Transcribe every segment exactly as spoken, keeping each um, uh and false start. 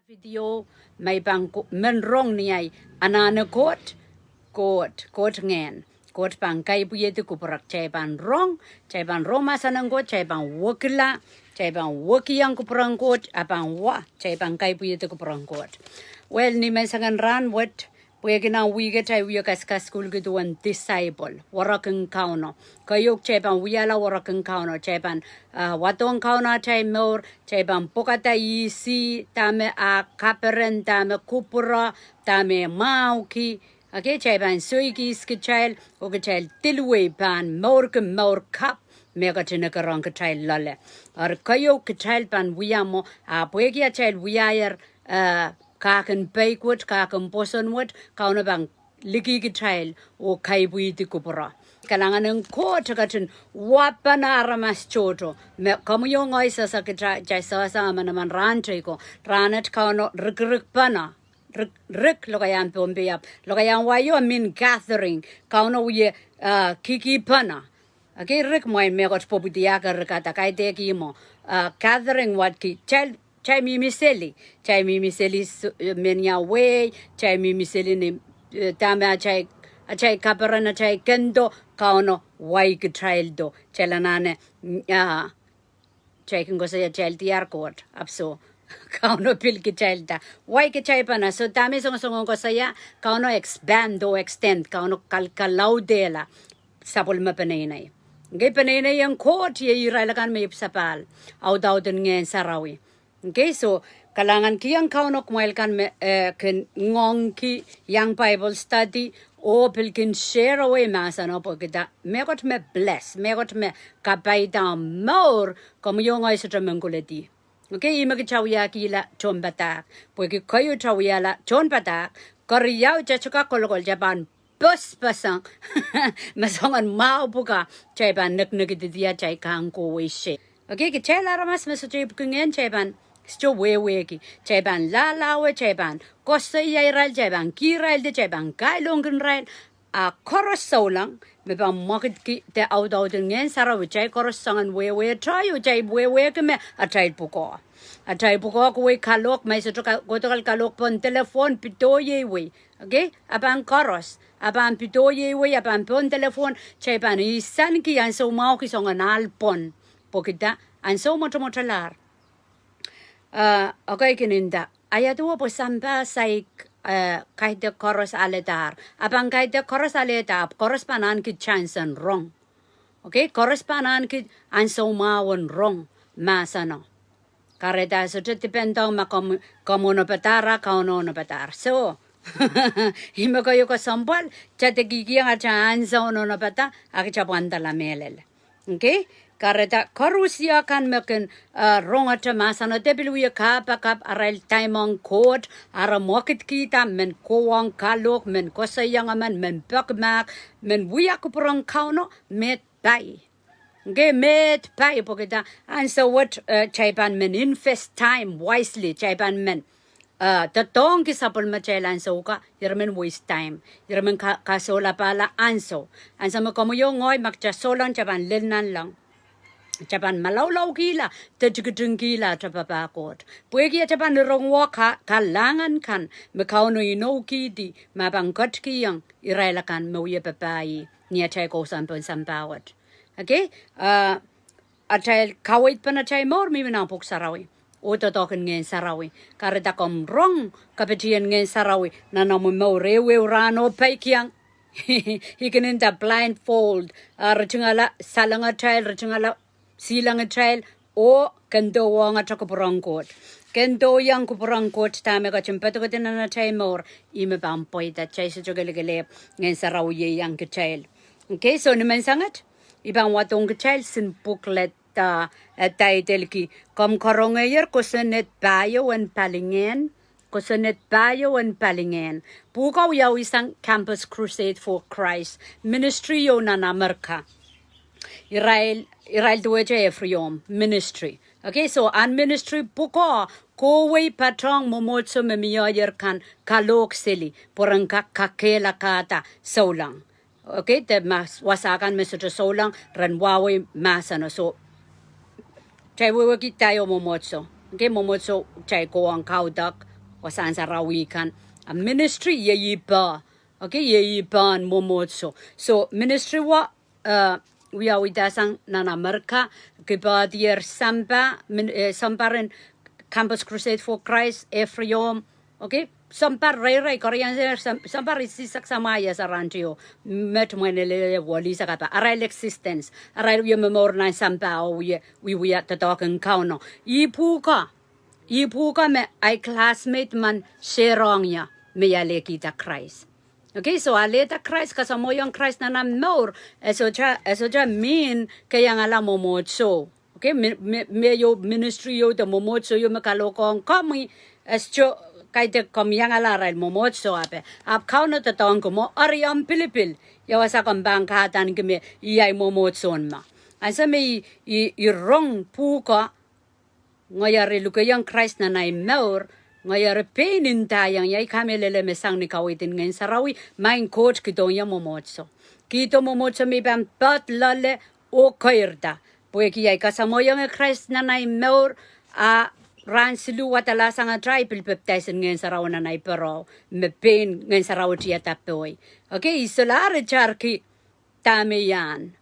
Video, ma I pahn ko-, men rong ni ahi anahne Koht, Koht, Koht Ngehn. Koht pahn kaipwihedi kupwure. Kitail pahn rong, kitail pahn rong mahsen en Koht, kitail pahn wekila, kitail pahn wekiong kupwuren Koht, a pahn wa, kitail pahn kaipwihedi kupwuren Koht. Well, ni menseng en rahn wet, pwehki nan wihk atail wie kaskasukuhlki duwen disciple, werek en Kauno. Keieu kitail pahn wiahla werek en Kauno, kitail pahn, ah, wadohng Kauno atail mour, kitail pahn pwokada ihs ih, dahme ah kaperen, dahme kupwure, dahme mwahuki. Okay, kitail pahn soikihs kitail, oh kitail diluwe pahn mourki mour kapw me ketin ekerong kitail loale. Eri keieu kitail pahn wia mwo, ah, pwehki atail wiahier, ah, kahk en peik wet, kahk en pwoson wet, Kauno pahn liki kitail oh kaipwihdi kupwure. Kalahngan en Koht e ketin wapene aramas tohto. Me komwi oh ngehi sehse kitail, kitail sehse emenemen rahn teiko. Rahnet Kauno rikirikpene. Rik, rik, lokaiahn Pohnpei ahpw lokaiahn wai o mean gathering. Kauno wie, ah, kikipene. Okay, rik mwein mehkot pwopwidiahk e rikada, kaidehk ihmwo. Ah, gathering wadki, kitail, kitail mihmi seli. Kitail mihmi seli s-, eh, men ia wehi, kitail mihmi seli ni, eh, dahme atail, atail kaperen, atail kendo, Kauno wai kitaildo. Kitail anahne, mm, ah, kitail kin koasoia kitail diar Koht, ahpw soh. Kauno pil kitailda. Wai kitail pahn, ah, soh, dahme I songosong koasoia, Kauno expand oh extend, Kauno kal-, kalaudehla sapwellime peneinei. Okay, peneinei en Koht iei irail akan me ipwsapahl audaud en Ngehn Sarawi. Okay, so, kalahngan kihong Kauno kumwail kan me, eh, kin ngoangki iang Bible study, oh pil kin share away mahsen o pwehki dah, mehkot me bless, mehkot me kapaida mour, komwi oh ngehi sohte men koledi. Okay, ih me kitail wiahkihla tohnpadahk. Pwehki keieu kitail wiahla tohnpadahk, keriau kitail sohte kak kolokol, kitail pahn pospeseng. Me soangen mwahu pwuka, kitail pahn neknekididi atail kahng kohwei seh. Okay, kitail aramas me sohte ipwki ngehn, kitail pahn sohte wehwehki. Kitail pahn lahlahwe, kitail pahn koasoia irail, kitail pahn kihraildi, kitail pahn kailongkin irail. A koaros souleng me pahn mwekidki de audaud en Ngehn Sarawi, kitail koaros soangen wehwehte, oh kitail wehwehki me atail pwukoa. Atail pwukoa kohwei kalohk, ma I sohte ka-, kohdo kal kalohk pohn telephone, pidoh ieiwei. Okay? A pahn koaros. A pahn pidoh ieiwei, a pahn pohn telephone, kitail pahn isanki ansou mwahuki soangen ahl pwon. Pwehki dah, ansou mwotomwotalahr. Ah, okay, kin nda, a ia duwe pwe sampah saik, eh, kaidehk koaros aledahr. A pahn kaidehk koaros alehda, ahpw koaros pahn ahneki chance en rong. Okay, koaros pahn ahneki ansou mwahu en rong mahseno. Kahrehda sohte depend on ma komw-, komw onopadahr a Kauno onopadahr. So, ih me keieu kesempwal, kitail de kihkihong atail ansou en onopada, a kitail pwandala mehlel. Okay? Kahrehda koarusie kan me kin, eh, rongete mahseno de pil wie kapakap arail time ong Koht, ara mwekidkihda men kohwong kalohk, men koasoiong emen, men peki mahk, men wia kupwuren Kauno, met pai. Okay, met pai pwehki dah, ansou wet, eh, kitail pahn men invest time wisely, kitail pahn men, eh, doadoahngki sapwellimatail ansou ka, irail men waste time, irail men ka-, kasohlapahla ansou. Ansou me komwi oh ngehi ma kitail souleng kitail pahn lel nanleng. Kitail pahn malaulaukihla, de tikitingkihla atail papah Koht. Pwehki atail pahn ironguwo ka-, kalahngan kan, me Kauno inoukihdi, me pahn ketikihong irail akan me wie papah ih, ni atail kousoan pohn sampah wet. Okay? Ah, atail kaweid pohn atail mour mihmi nan Pwuhk Sarawi. Oh doadoahk en Ngehn Sarawi. Kahrehda komw rong kapitien Ngehn Sarawi nan omw mour ehuehu rahn oh peikiong. I kin nda blindfold. Ah, ritingala salengatail, ritingala silengatail, oh kendohngete kupwuren Koht. Kendohiong kupwuren Koht dahme ketin pedokedi nan atail mour, ih me pahn pweida, kitail sohte kelekelehpw Ngehn Sarawi ieiang kitail. Okay, so ni menseng et, I pahn wadohng kitail sin booklet, ah, eh, title ki, Komw Karongehier Kosonned Pahieu en Palingehn, Kosonned Pahieu en Palingehn. Pwuhko wiawi sang Campus Crusade for Christ, ministry ieu nan Amerika. Irail, irail duwehte Ephraim ministry. Okay, so ahn ministry pwukoa kohwei patohng mwomwohdiso me mie kan kalohk seli, pwe ren kak kakehlakahda souleng. Okay, de ma wasa kan me sohte souleng, ren wahwei mahseno. So, kitail wehwehki dah ieu mwomwohdiso. Okay, mwomwohdiso kitail kohwong kaudok, wasahn sarawi kan. A ministry iei ih poh. Okay, iei ih pohn mwomwohdiso. So ministry wa, eh, wiawidasang nan Amerika, kipedier sampah, min-, eh, sampah ren Campus Crusade for Christ, Ephriom. Okay, sampah reirei, Korean, sam-, sampah risisak samwa ia sarantio, met mwenelele wolisa kapa. Arail existence, arail wie momour nan sampah oh wie, wie, wie doadoahk en Kauno. Ih pwuhko, ih pwuhko me ahi classmate men sehrohng ie me alehkihda Krais. Okay, so alehda Krais, kasamwoiong Krais nan omw mour, e sohte, e sohte mean ke iangala mwomwohdiso. Okay, me, me, me iou ministry iou de mwomwohdiso iou me kalokohng komwi, e sohte kaidehn komw iangala arail mwomwohdiso ape. Ahpw Kauno doadoahngki mwo, eri omw pilipil, ia wasa komw pahn kahdaneki me ih ahi mwomwohdiso me. Ansou me i, i, i rong pwuhko, ngehi eri lukehiong Krais nan ahi mour, ngehi eri pein ndaiong ie, I kamehlele me sang ni kaweid en Ngehn Sarawi, maing Koht kihdohng ie mwomwohdiso. Kihdo mwomwohdiso me I pahn poad loale oh keirda. Pwehki ahi kasamwoiong Krais nan ahi mour, a rahn siluh wadala sang atail pil pepdaisin Ngehn Sarawi nan ahi pwurehng, me pein Ngehn Sarawi tiada pohi. Okay, I solahr itarki dahme I ahn.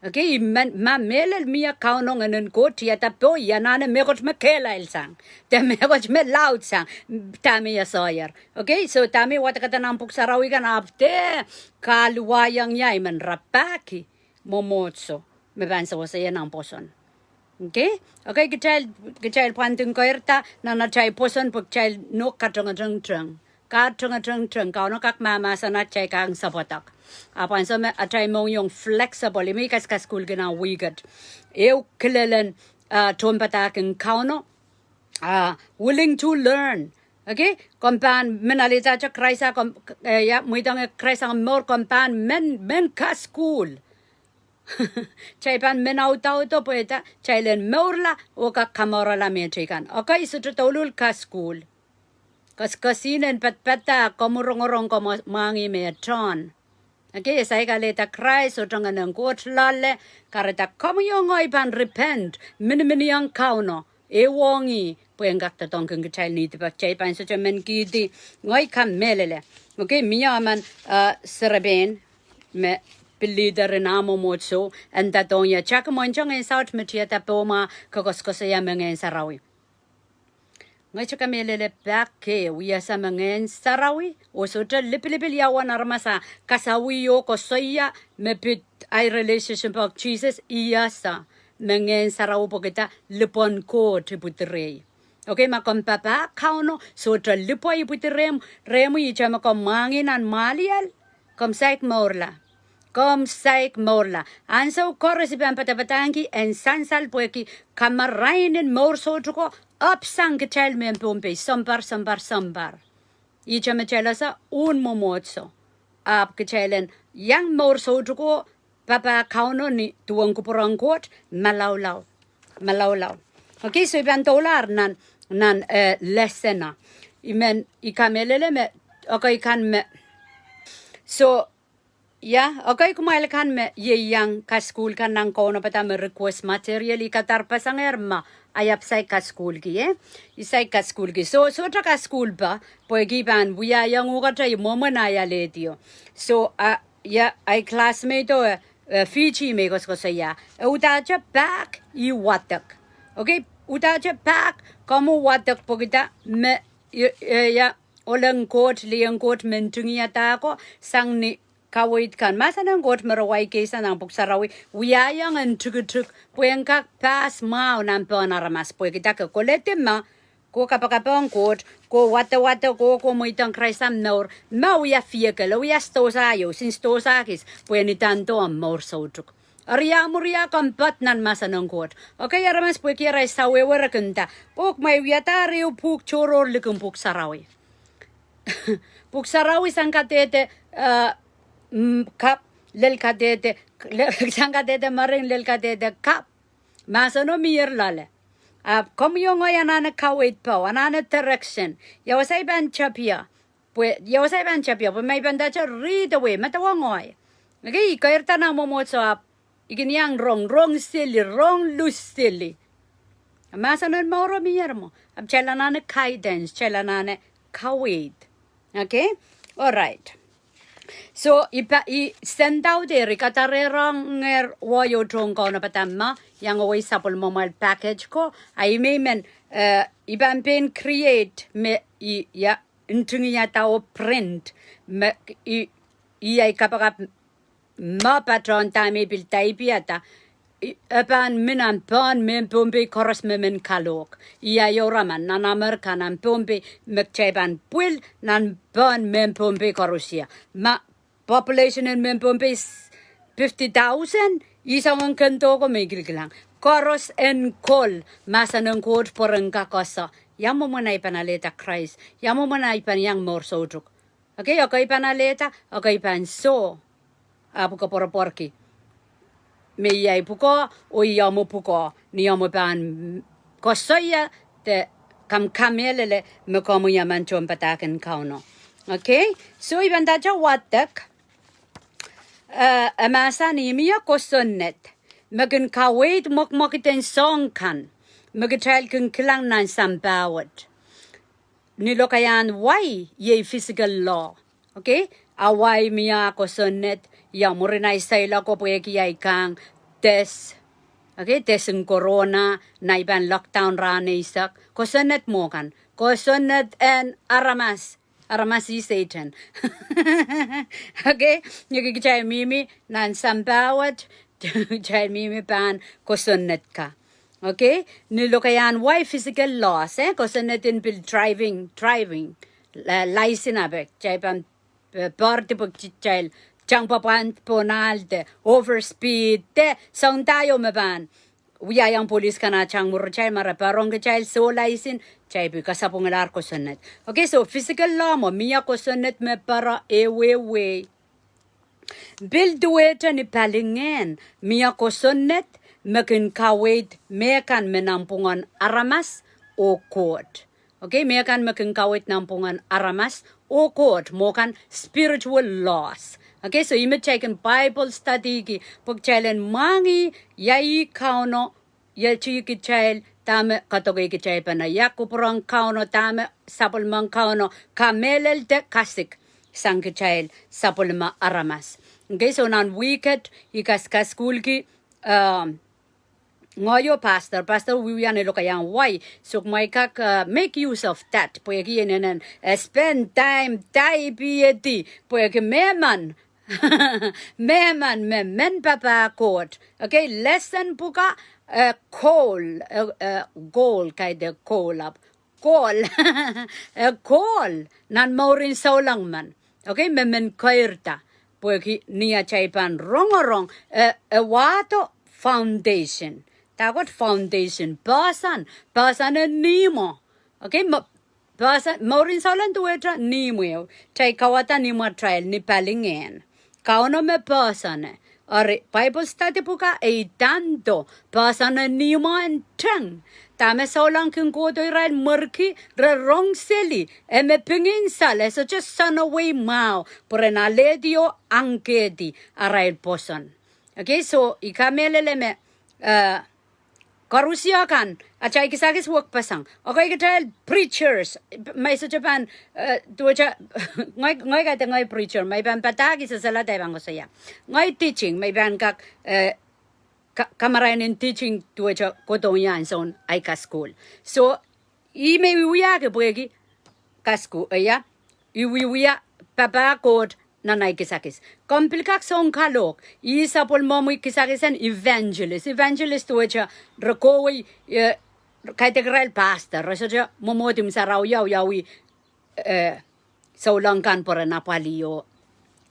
Okay, I men, ma mehlel mie Kauno Ngehn en Koht tiada pohi, I anahne mehkot me kehlail sang, de mehkot me laud sang, dahme I soaier. Okay, so dahme I wadekada nan pwuhk sarawi kan ahpw de kahluwaiong ie I men rapahki mwomwohdiso me pahn sewese ie nan pwoson. Okay? Okay, kitail, kitail pwandin keirda nan atail pwoson pwe kitail nohk katongetengteng. Katongetengteng, Kauno kak mahmahsanih kitail kak sapwadek. Ahpw ansou me atail mohngiong flexible, I men kaskasukuhlki nan wihk et. Ehu kilelen, ah, tohnpadahk en Kauno, ah, willing to learn. Okay? Komw pahn men alehdahte Krais a komw, eh, ia, mweidohng Krais a komw mour, komw pahn men, men kasukuhl. Kitail pahn men audaudo pwe dah, kitail en mourla oh kak kamourala mehteikan. Okay, I sohte douluhl kasukuhl. Koaskoasihnen padapadahk, komw rongorong komw mwahngih me e tohn. Okay, e saik alehda Krais, sohte Ngehn en Koht loale, kahrehda komwi oh ngehi pahn repent, miniminiong Kauno, ehuong ih, pwe en kak doadoahngki kitail ni dipe kitail pahn sohte men kihdi. Ngehi kamehlele. Okay, mie emen, ah, serepein me pil leader en ah mwomwohdiso, e nda dohng ie, kitail kin mweidohng Ngehn Saut me tiada poh ma ke koasokoasoia me Ngehn Sarawi. Ngehi sohte kamehlele pak ke wia sang me Ngehn Sarawi, oh sohte lipilipil ia uwen aramas a kasawih oh koasoia me pid ahi relationship ong Sises, ia sang me Ngehn Sarawi pwekida lipwen Koht ipwidi rehi. Okay, ma komw papah Kauno, sohte lipwe ipwidi rehmw, rehmwi ihte me komw mwahngih nan mwahliel, komw saik mourla. Komw saik mourla. Ansou koaros I pahn padapadahngki en sansal pwehki kamarain en mour soutuko, ahpw sang kitail mehn Pohnpei, sounpar, sounpar, sounpar. Ihte me kitail ese uwen mwomwohdiso. Ahpw kitail en iang mour soutuko, papah Kauno ni duwen kupwuren Koht, malaulau. Malaulau. Okay, so I pahn doulahr nan, nan, eh, lesson a. I men, I kamehlele me, okay, kan me. So, ia, okay, kumwail kan me ieiang kasukuhl kan nan kaunopada me request material, I kadaropesengehr ma, I ahpw saik kasukuhlki, eh? I saik kasukuhlki. So, sohte kasukuhl pwe, pwehki I pahn wiahiong uhkete I mwomwen ahi alehdio. So, ah, ia, ahi classmate o, eh, eh, Fiji me I koasokoasoia. E udahte pak I wadek. Okay, udahte pak, komw wadek pwekida me, eh, eh, ia, ohl en Koht, lih en Koht me ntingiada ko, sang ni kaweid kan. Mahsen en Koht me re waikehsang nan pwuhk sarawi, wiahiong en tikitik, pwe en kak pass mwahu nan pohn aramas, pwekida ke koledi ma, ke kapakap ong Koht, ke wadawado, ke, ke mweidohng Krais omw mour, ma wia vehicle, wia sidohsa ieu, sin sidohsa kis, pwe en idando omw mour soutuk. Eri ia mwuria komw poad nan mahsen en Koht. Okay, aramas pwehki arail sawehwe re kin nda, pwe kumwail wiadahr ehu pwuhk tohrohr likin pwuhk sarawi. Pwuhk sarawi sang kadehde, eh, mm, kap, lel kadehde, le-, sang kadehde mering, lel kadehde kap. Mahseno mier loale. Ahpw komwi oh ngehi anahne kaweid powe, anahne direction. Ia wasa I pahn tapio. Pwe, ia wasa I pahn tapio. Pwe ma I pahn ndahte read away, medewe ngehi. Okay, I keirda nan mwomwohdiso ahpw I kin iang rong, rong sili, rong lus sili. Mahseno mouro mier mwo. Ahpw kitail anahne guidance, kitail anahne kaweid. Okay? All right. So, I pa, I send out eri, kadarehr ong er wai oh tohn Kauno padahk me, iang ewei sapwellimamwail package ko, a I men, eh, I pahn pein create me I, ia, ntingihada oh print, me I, I ei kapakap me patohwan dahme I pil taipihada, I, e pahn mi nan pehn mehn Pohnpei koaros me men kalohk. Ia, ia raman, nan Amerika, nan Pohnpei, me kitail pahn pwil, nan pehn mehn Pohnpei koaros ia. Ma population en mehn Pohnpei s-, fifty thousand, I soangen kendo ko me I kilkilang. Koaros en kol, mahsen en Koht pwurehng kakoasoia. Ia mwomwen ei pahn alehda Krais. Ia mwomwen ei pahn iang mour soutuk. Okay, ekei pahn alehda, ekei pahn soh. Ahpw koapworopworki me I ei pwukoa, oh I omw pwukoa, ni omw pahn koasoia de kamkamehlele me komwi emen tohnpadahk en Kauno. Okay? So I pahn dahte wadek, eh, e mahsanih mie kosonned me kin kaweid mwekmwekid en soahng kan me kitail kin kilang nan sampah wet. Ni lokaiahn wai, iei physical law. Okay? A wai mie kosonned, ia mwurin ei seiloako pwehki ei kang des. Okay, des en corona, nan ei pahn lockdown rahn eisek. Kosonned mwo kan. Kosonned en aramas. Aramas ih Sehdan. Okay, ni kitail mihmi nan sampah wet, kitail mihmi pahn kosonned ka. Okay, ni lokaiahn wai physical laws, eh, kosonned en pil driving, driving, la-, license ape, kitail pahn, eh, poardi pwe kitail tang pwapwand pohn ahl de, overspeed de, soundaio me pahn wiahiong police kan ah tang mwuritail, ma re poarong kitail soh license, kitail pil kasapwungalahr kosonned. Okay, so physical law mwo, mie kosonned me poaroh ehuehu wei. Pil duwehte ni palingehn, mie kosonned me kin kaweid mehkan me nanpwungen aramas oh Koht. Okay, mehkan me kin kaweid nanpwungen aramas oh Koht, mwo kan spiritual laws. Okay, so ih me kitail kin Bible study ki, pwe kitail en mwahngih, ia ih Kauno, ia ih kitail, dahme kadokei kitail pahn, ia kupwur en Kauno, dahme sapwellimen Kauno, kamehlel de kasik sang kitail sapwellime aramas. Okay, so nan wihket I kaskasukuhlki, um, ngehi oh pastor, pastor wiewia ni lokaiahn wai, so kumwail kak, uh, make use of that, pwehki inenen, eh, spend time taipihedi, pwehki mehmen, mehmen me men papah Koht. Okay, lesson pwuka, eh, goal, eh, eh, goal, kaidehn goal ahpw, goal. Eh, goal nan mourin souleng men. Okay, me men keirda. Pwehki ni atail pahn rongorong, eh, eh, wahdo foundation. Dahkot foundation, poahsoan, poahsoan en ihmwo. Okay, mo-, poahsoan, mourin souleng duwehte ihmwo ehu. Kitail kauwada ihmwo atail ni palingehn. Kauno me poahsoane. Eri, Bible study pwuka e idando, poahsoan en ihmwo en teng. Dahme souleng kin kohdo irail mwerki, re rong seli, e me pingin sal, e sohte soanowei mwahu, pwe ren alehdi oh angkehdi arail pwoson. Okay, so, I kamehlele me, eh, koarosie kan, atail kisakis wekpeseng. Okay, kitail preachers, ma I sohte pahn, eh, duwehte, ngehi, ngehi kaidehn ngehi preacher, ma I pahn padahki sehse lada I pahn koasoia. Ngehi teaching, ma I pahn kak, eh, ka-, kamarain en teaching duwehte kohdohng ia ansoun ei kasukuhl. So, ih me I wiewia ki pwehki kasukuhl, eh, ia, I wiewia papah Koht nan ei kisakis. Komw pil kak soun kalohk, ih sapwellimomwi kisakis en evangelist. Evangelist duwehte re kohwei, eh, kaidehk irail pastor, re sohte mwomwohdi imw sarawi, wiawi, eh, souleng kan pwe ren apwalih oh.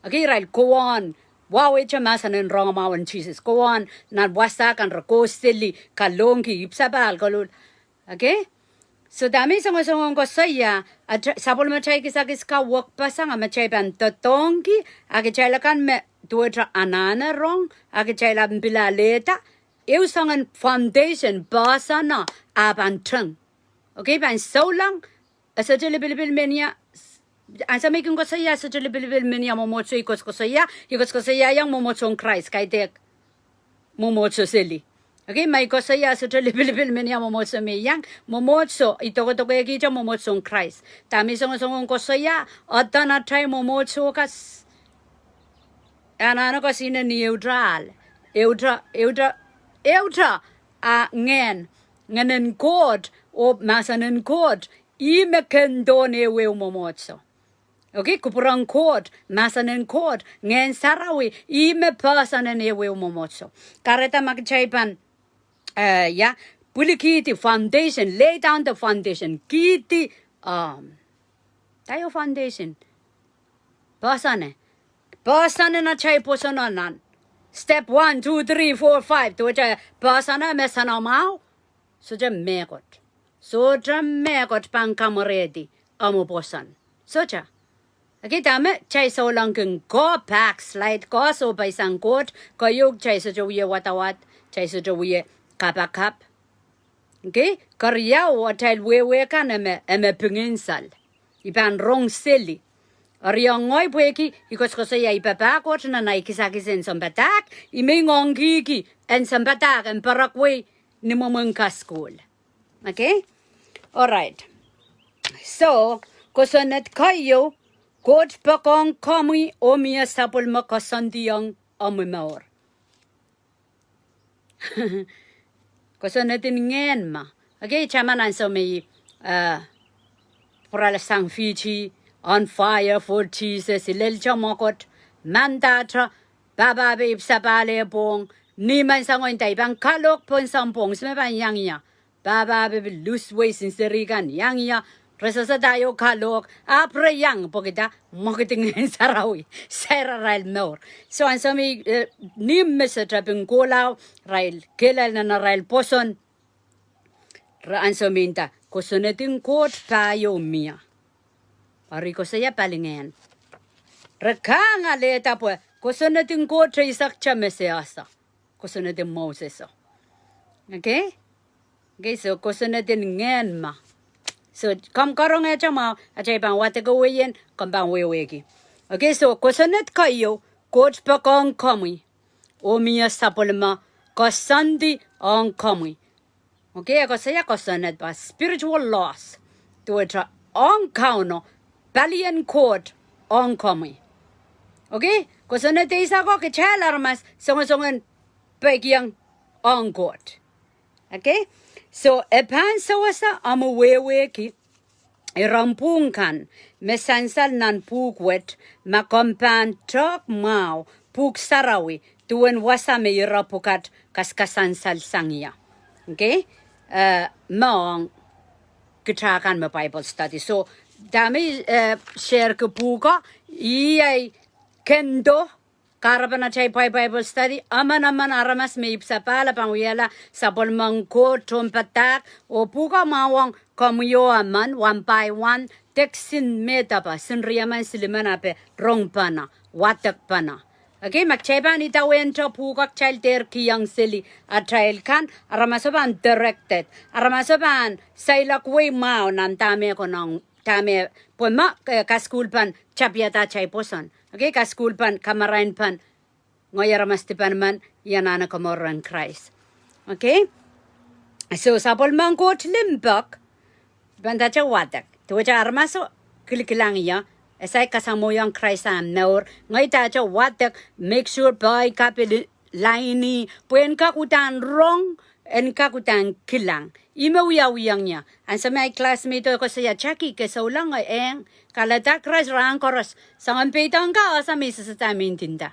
Okay, irail kowaun wawehte mahsen en rongamwahu en Sises. Kowaun nan wasa kan re koh seli, kalohngki, ipwsapahl, koluhl. Okay? So dahme I songosong en koasoia, ata-, sapwellimatail kisakis ka wekpeseng, a ma kitail pahn doadoahngki, a kitail akan me duwehte anahne rong, a kitail ahpw pil alehda, ehu soangen foundation, poahsoano, a pahn teng. Okay, pahn souleng, e sohte lipilipil menia, ansou me I kin koasoia, e sohte lipilipil menia mwomwohdiso I koasokoasoia, I koasokoasoiaiong mwomwohdiso en Krais, kaidehk mwomwohdiso seli. Okay, ma I koasoia sohte lipilipil menia mwomwohdiso me I iang, mwomwohdiso, I dokedokehkihte mwomwohdiso en Krais. Dahme I songosong en koasoia, adan atail mwomwohdiso kas. Anahne koasoi ni ehute ahl. Ehute, ehute, ehute, ah, ngehn. Ngehnen Koht, oh mahsen en Koht, ih me kendohn ehuehu mwomwohdiso. Okay, kupwuren Koht, mahsen en Koht, Ngehn Sarawi, ih me poahsoan en ehuehu mwomwohdiso. Kahrehda ma kitail pahn, eh, ia, pwilikihdi foundation, lay down the foundation, kihdi, um, tayo foundation. Poahsoane. Poahsoane atail pwoson nan. Step one, two, three, four, five. Duwehte poahsoane me soanamwahu. Sohte mehkot. Sohte mehkot pahn kamwerehdi omw pwoson. Sohte. Okay, dahme, kitail souleng kin go backslide, go sohpeisang Koht, keieu kitail sohte wie wadawad, kitail sohte wie kapakap. Okay, keriau atail wehwe kan e me, e me pingin sal. I pahn rong seli. Eri ngehi pwehki, I koasokoasoia I papah Koht nan ahi kisakis en sounpadahk, I mengongkihki en sounpadahk en perekwei ni mwomwen kasukuhl. Okay? All right. So, kosonned keieu, Koht poakohng komwi oh mie sapwellime koasoandiong omwi mour. Kosonned en ngehn ma. Okay, taman ansou me I, eh, pwurala sang Fiji, on fire for Jesus, I lel tamwakot, mandahte, pahpa pei ipwsapahl eh pwohng, ni men soangen tai pahn kalohk pohn sounpwong, se me pahn iang ia. Pahpa pei pil lose weight, sin seri kan iang ia, re sehse tayo kalohk, ahpw re iang pwehki dah, mwekid en Ngehn Sarawi, sair arail mour. So ansou me, eh, ni me se tapin kohla, irail kehlail nan arail pwoson, re ansou me nda, kosonned en Koht pahieu mie. Eri koasoia palingehn. Re kangoange lehda pwe, kosonned en Koht eisek te me se ese. Kosonned en Moses o. Okay? Okay, so kosonned en ngehn ma. So, komw karonge tamwa, atail pahn wadek ehu ien, komw pahn wehwehki. Okay, so kosonned keieu, Koht poakohng komwi oh mie sapwellime koasoandi ong komwi. Okay, e koasoia kosonned pa spiritual loss. Duwehte ong Kauno, palien Koht ong komwi. Okay, kosonned eisek o kitail aramas songosongen peikiong ong Koht. Okay? So, e pahn sewese omw wehwehki iren pwuhk kan me sansal nan pwuhk wet, ma komw pahn tehk mwahu pwuhk sarawi, duwen wasa me ire pwukat kaskasal sang ie. Okay? Eh, mehn kitail kan me Bible study. So, dahme, eh, share ki pwuhko, iei kendo, kahrepen atail Bi-, Bible study, emen emen aramas me ipwsapahl pahn wiahla sapwellimen Koht tohnpadahk, oh pwuhko mwahu ong komwi oh emen, one by one, dek sin me dahpa, sin riemen, silimen, ape rongpene, wadekpene. Okay, ma kitail pahn idawehn te pwuhko kitail dehr kihong seli atail kan, aramaso pahn directed, aramaso pahn seiloakwei mwahu nan dahme konehng, dahme, pwe ma, eh, kasukuhl pahn tapiada atail pwoson. Okay, kasukuhl pahn, kamarain pahn, ngehi aramas dipan men, I anahne komour rehn Krais. Okay? So, sapwellimen Koht limpoak, pahn dahte wadek. Duwehte aramaso kilkilang ie, e saik kasamwoiong Krais ahn mour, ngehi dahte wadek, make sure pwe I kapil laini, pwe en kak uhdahn rong, en kak uhdahn kilang. Ih me wiawihong ie. Ansou me ahi classmate o koasoia, Jackie, ke souleng? Eng, kahrehda Krais rahn koaros. Soangen peidohng ka, ese me I sehse dahme I ndinda.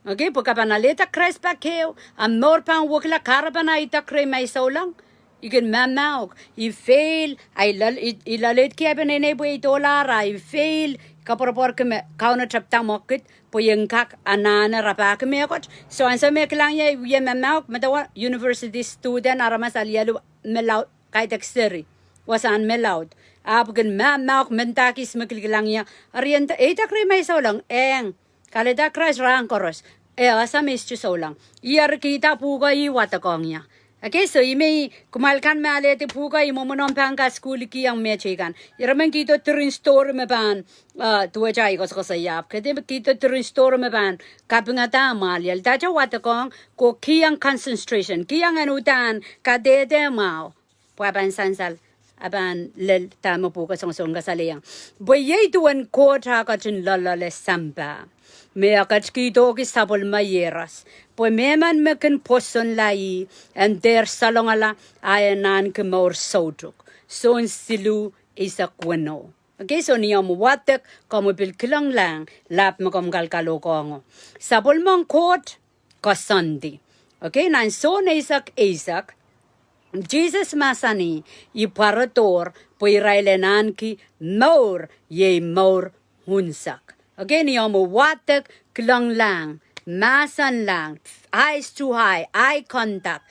Okay, pwe ke pahn alehda Krais pak ehu, ahmw mour pahn wekila kahrepen ahi dok rehmw me I souleng. I kin mamauk, I fail, I lal-, I, I loalehdi ahi peneinei pwe I dohlahra, I fail, koapworopworki me Kauno tapida mwekid, pwe I en kak anahne rapahki mehkot. So ansou me kilang ie, I wie mamauk, medewe university student, aramas alialu me laud, kaidehk seri, wasahn me laud. Ahpw kin mamauk, mendahki ihs me kilkilang ie, eri e nda, ei dok rehmw me I souleng? Eng. Kahrehda Krais rahn koaros. E ese me I sohte souleng. Ih eri kihda pwuhko ih wadekohng ie. Okay, so ih me kumwail kan me alehdi pwuhko, ih mwomwen omw pahn kasukuhlkihong mehteikan. Irail men kihdo diren story me pahn, uh, duwehte ahi koasokoasoia. Kede kihdo diren story me pahn kapingada amwail ial. Dahte wadekohng, ke kihong concentration. Kihong en uhdahn kadehde mwahu. Pwe e pahn sansal, e pahn lel dahme pwuhko songosong kasalehiong. Pwe iei duwen Koht ah ketin loaloale sampah, me e ketikihdohki sapwellime iehros. Pwe mehmen me kin pwosonla ih en dehr salongala, a en ahneki mour soutuk. Sohn siluh eisek weneu. Okay, so ni omw wadek, komw pil kilenglahng lap me komw kalkalokohng. Sapwellimen Koht koasoandi. Okay, nan Sohn eisek eisek, Sises mahsanih, I pwarodohr pwe irail en ahneki mour, iei mour unsek. Okay, ni omw wadek, kilenglahng, mahsanlahng, eyes to eye, eye contact.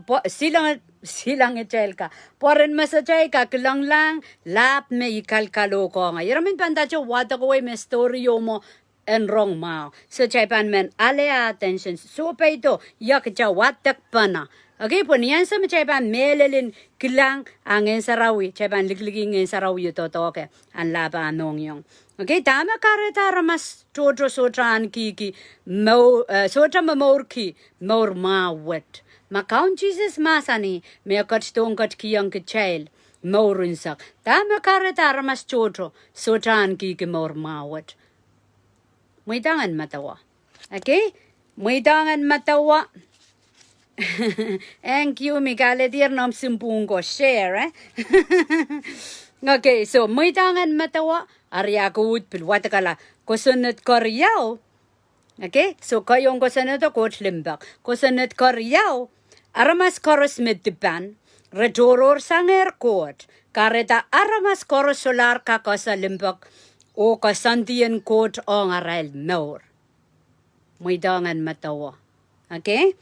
Pwe, silang, silang itail ka. Pwe ren mesatail ka kilenglahng lap me I kalkalokohng. Irail men pahn dahte wadek wei me story o mwo en rong mwahu. So kitail pahn men ale attention. Soh peido, ia kitail wadek pahn. Okay, pwe ni ansou me kitail pahn mehlel en kilang, a Ngehn Sarawi, kitail pahn likiliki Ngehn Sarawi oh doadoahke, a nlahpa mohngiong. Okay, dahme kahrehda aramas tohto sohte ahnekihki mour, eh, sohte momourki mour mwahu wet? Ma Kaun Sises mahsanih me e ketidohng ketikihong kitail mour unsek, dahme kahrehda aramas tohto sohte ahnekihki mour mwahu wet? Mweidohng en medewe. Okay? Mweidohng en medewe. Thank you, Mikael, dear, noumw simpwung ko share, eh? Okay, so mweidohng en medewe, eri ah uhd pil wadekala kosonned keriau. Okay, so keieu en kosonnedo Koht limpoak. Kosonned keriau, aramas koaros me dipan, re tohrohrsangehr Koht, kahrehda aramas koaros solahr kak ese limpoak oh koasoandi en Koht ong arail mour. Mweidohng en medewe. Okay?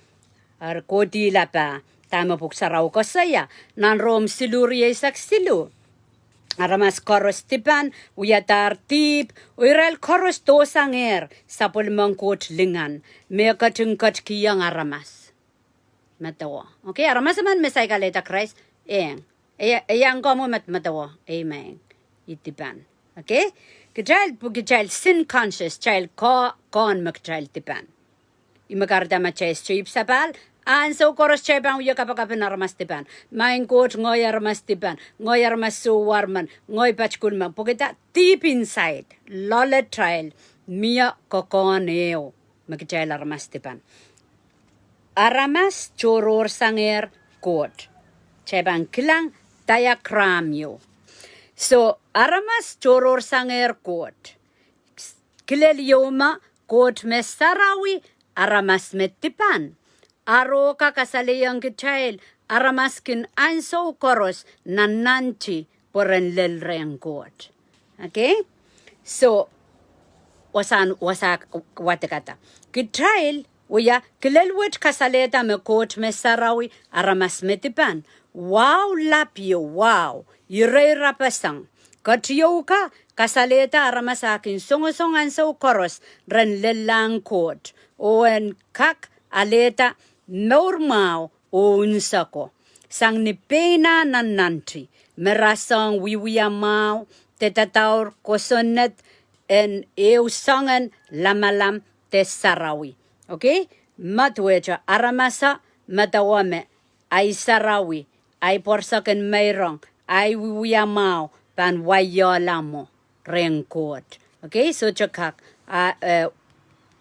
Eri kohdihla pah dahme Pwuhk Sarawi koasoia. Nan Rom siluh rieisek siluh, aramas koaros dipan, wiadahr dihp, oh irail koaros dohsangehr sapwellimen Koht lingan, me ketin ketikihong aramas. Medewe. Okay, aramas emen me saik alehda Krais, eng. Ia, ia komwi me medewe, amen. I dipan. Okay? Kitail, pwe kitail sin conscious, kitail ko, kohn me kitail dipan. Ih me kahrehda ma kitail sohte ipwsapahl, ansou koaros kitail pahn wia kapakap en aramas dipan. Maing Koht, ngehi aramas dipan, ngehi aramas sohwar men, ngehi patkul men. Pwehki deep inside, loalatail, mie kokohn ehu me kitail aramas dipan. Aramas tohrohrsangehr Koht. Kitail pahn kilang diagram ieu. So, aramas tohrohrsangehr Koht. Kilel ieu me Koht me sarawi, aramas me dipan. Arohka kasalehiong kitail, aramas kin ansou koaros nannanti pwe ren lel rehn Koht. Okay? So, wasahn, wasa wadekada. Kitail, wia, kilel wet kasalehda me Koht me sarawi, aramas me dipan. Wahu lap ieu, wahu, ireirapeseng. Ketieu ka, kasalehda aramas a kin songosong ansou koaros ren lellahng Koht, oh en kak alehda mour mwahu oh unseko. Sang ni pein ah nannanti, me rasehng wiewia mwahu, de dadaur kosonned en ehu soangen lamalam de sarawi. Okay? Ma duwehte aramas a medewe me ahi sarawi, ahi pwoarsakin meirong, ahi wiewia mwahu, pahn waiehla mwo rehn Koht. Okay, sohte kak, a, eh,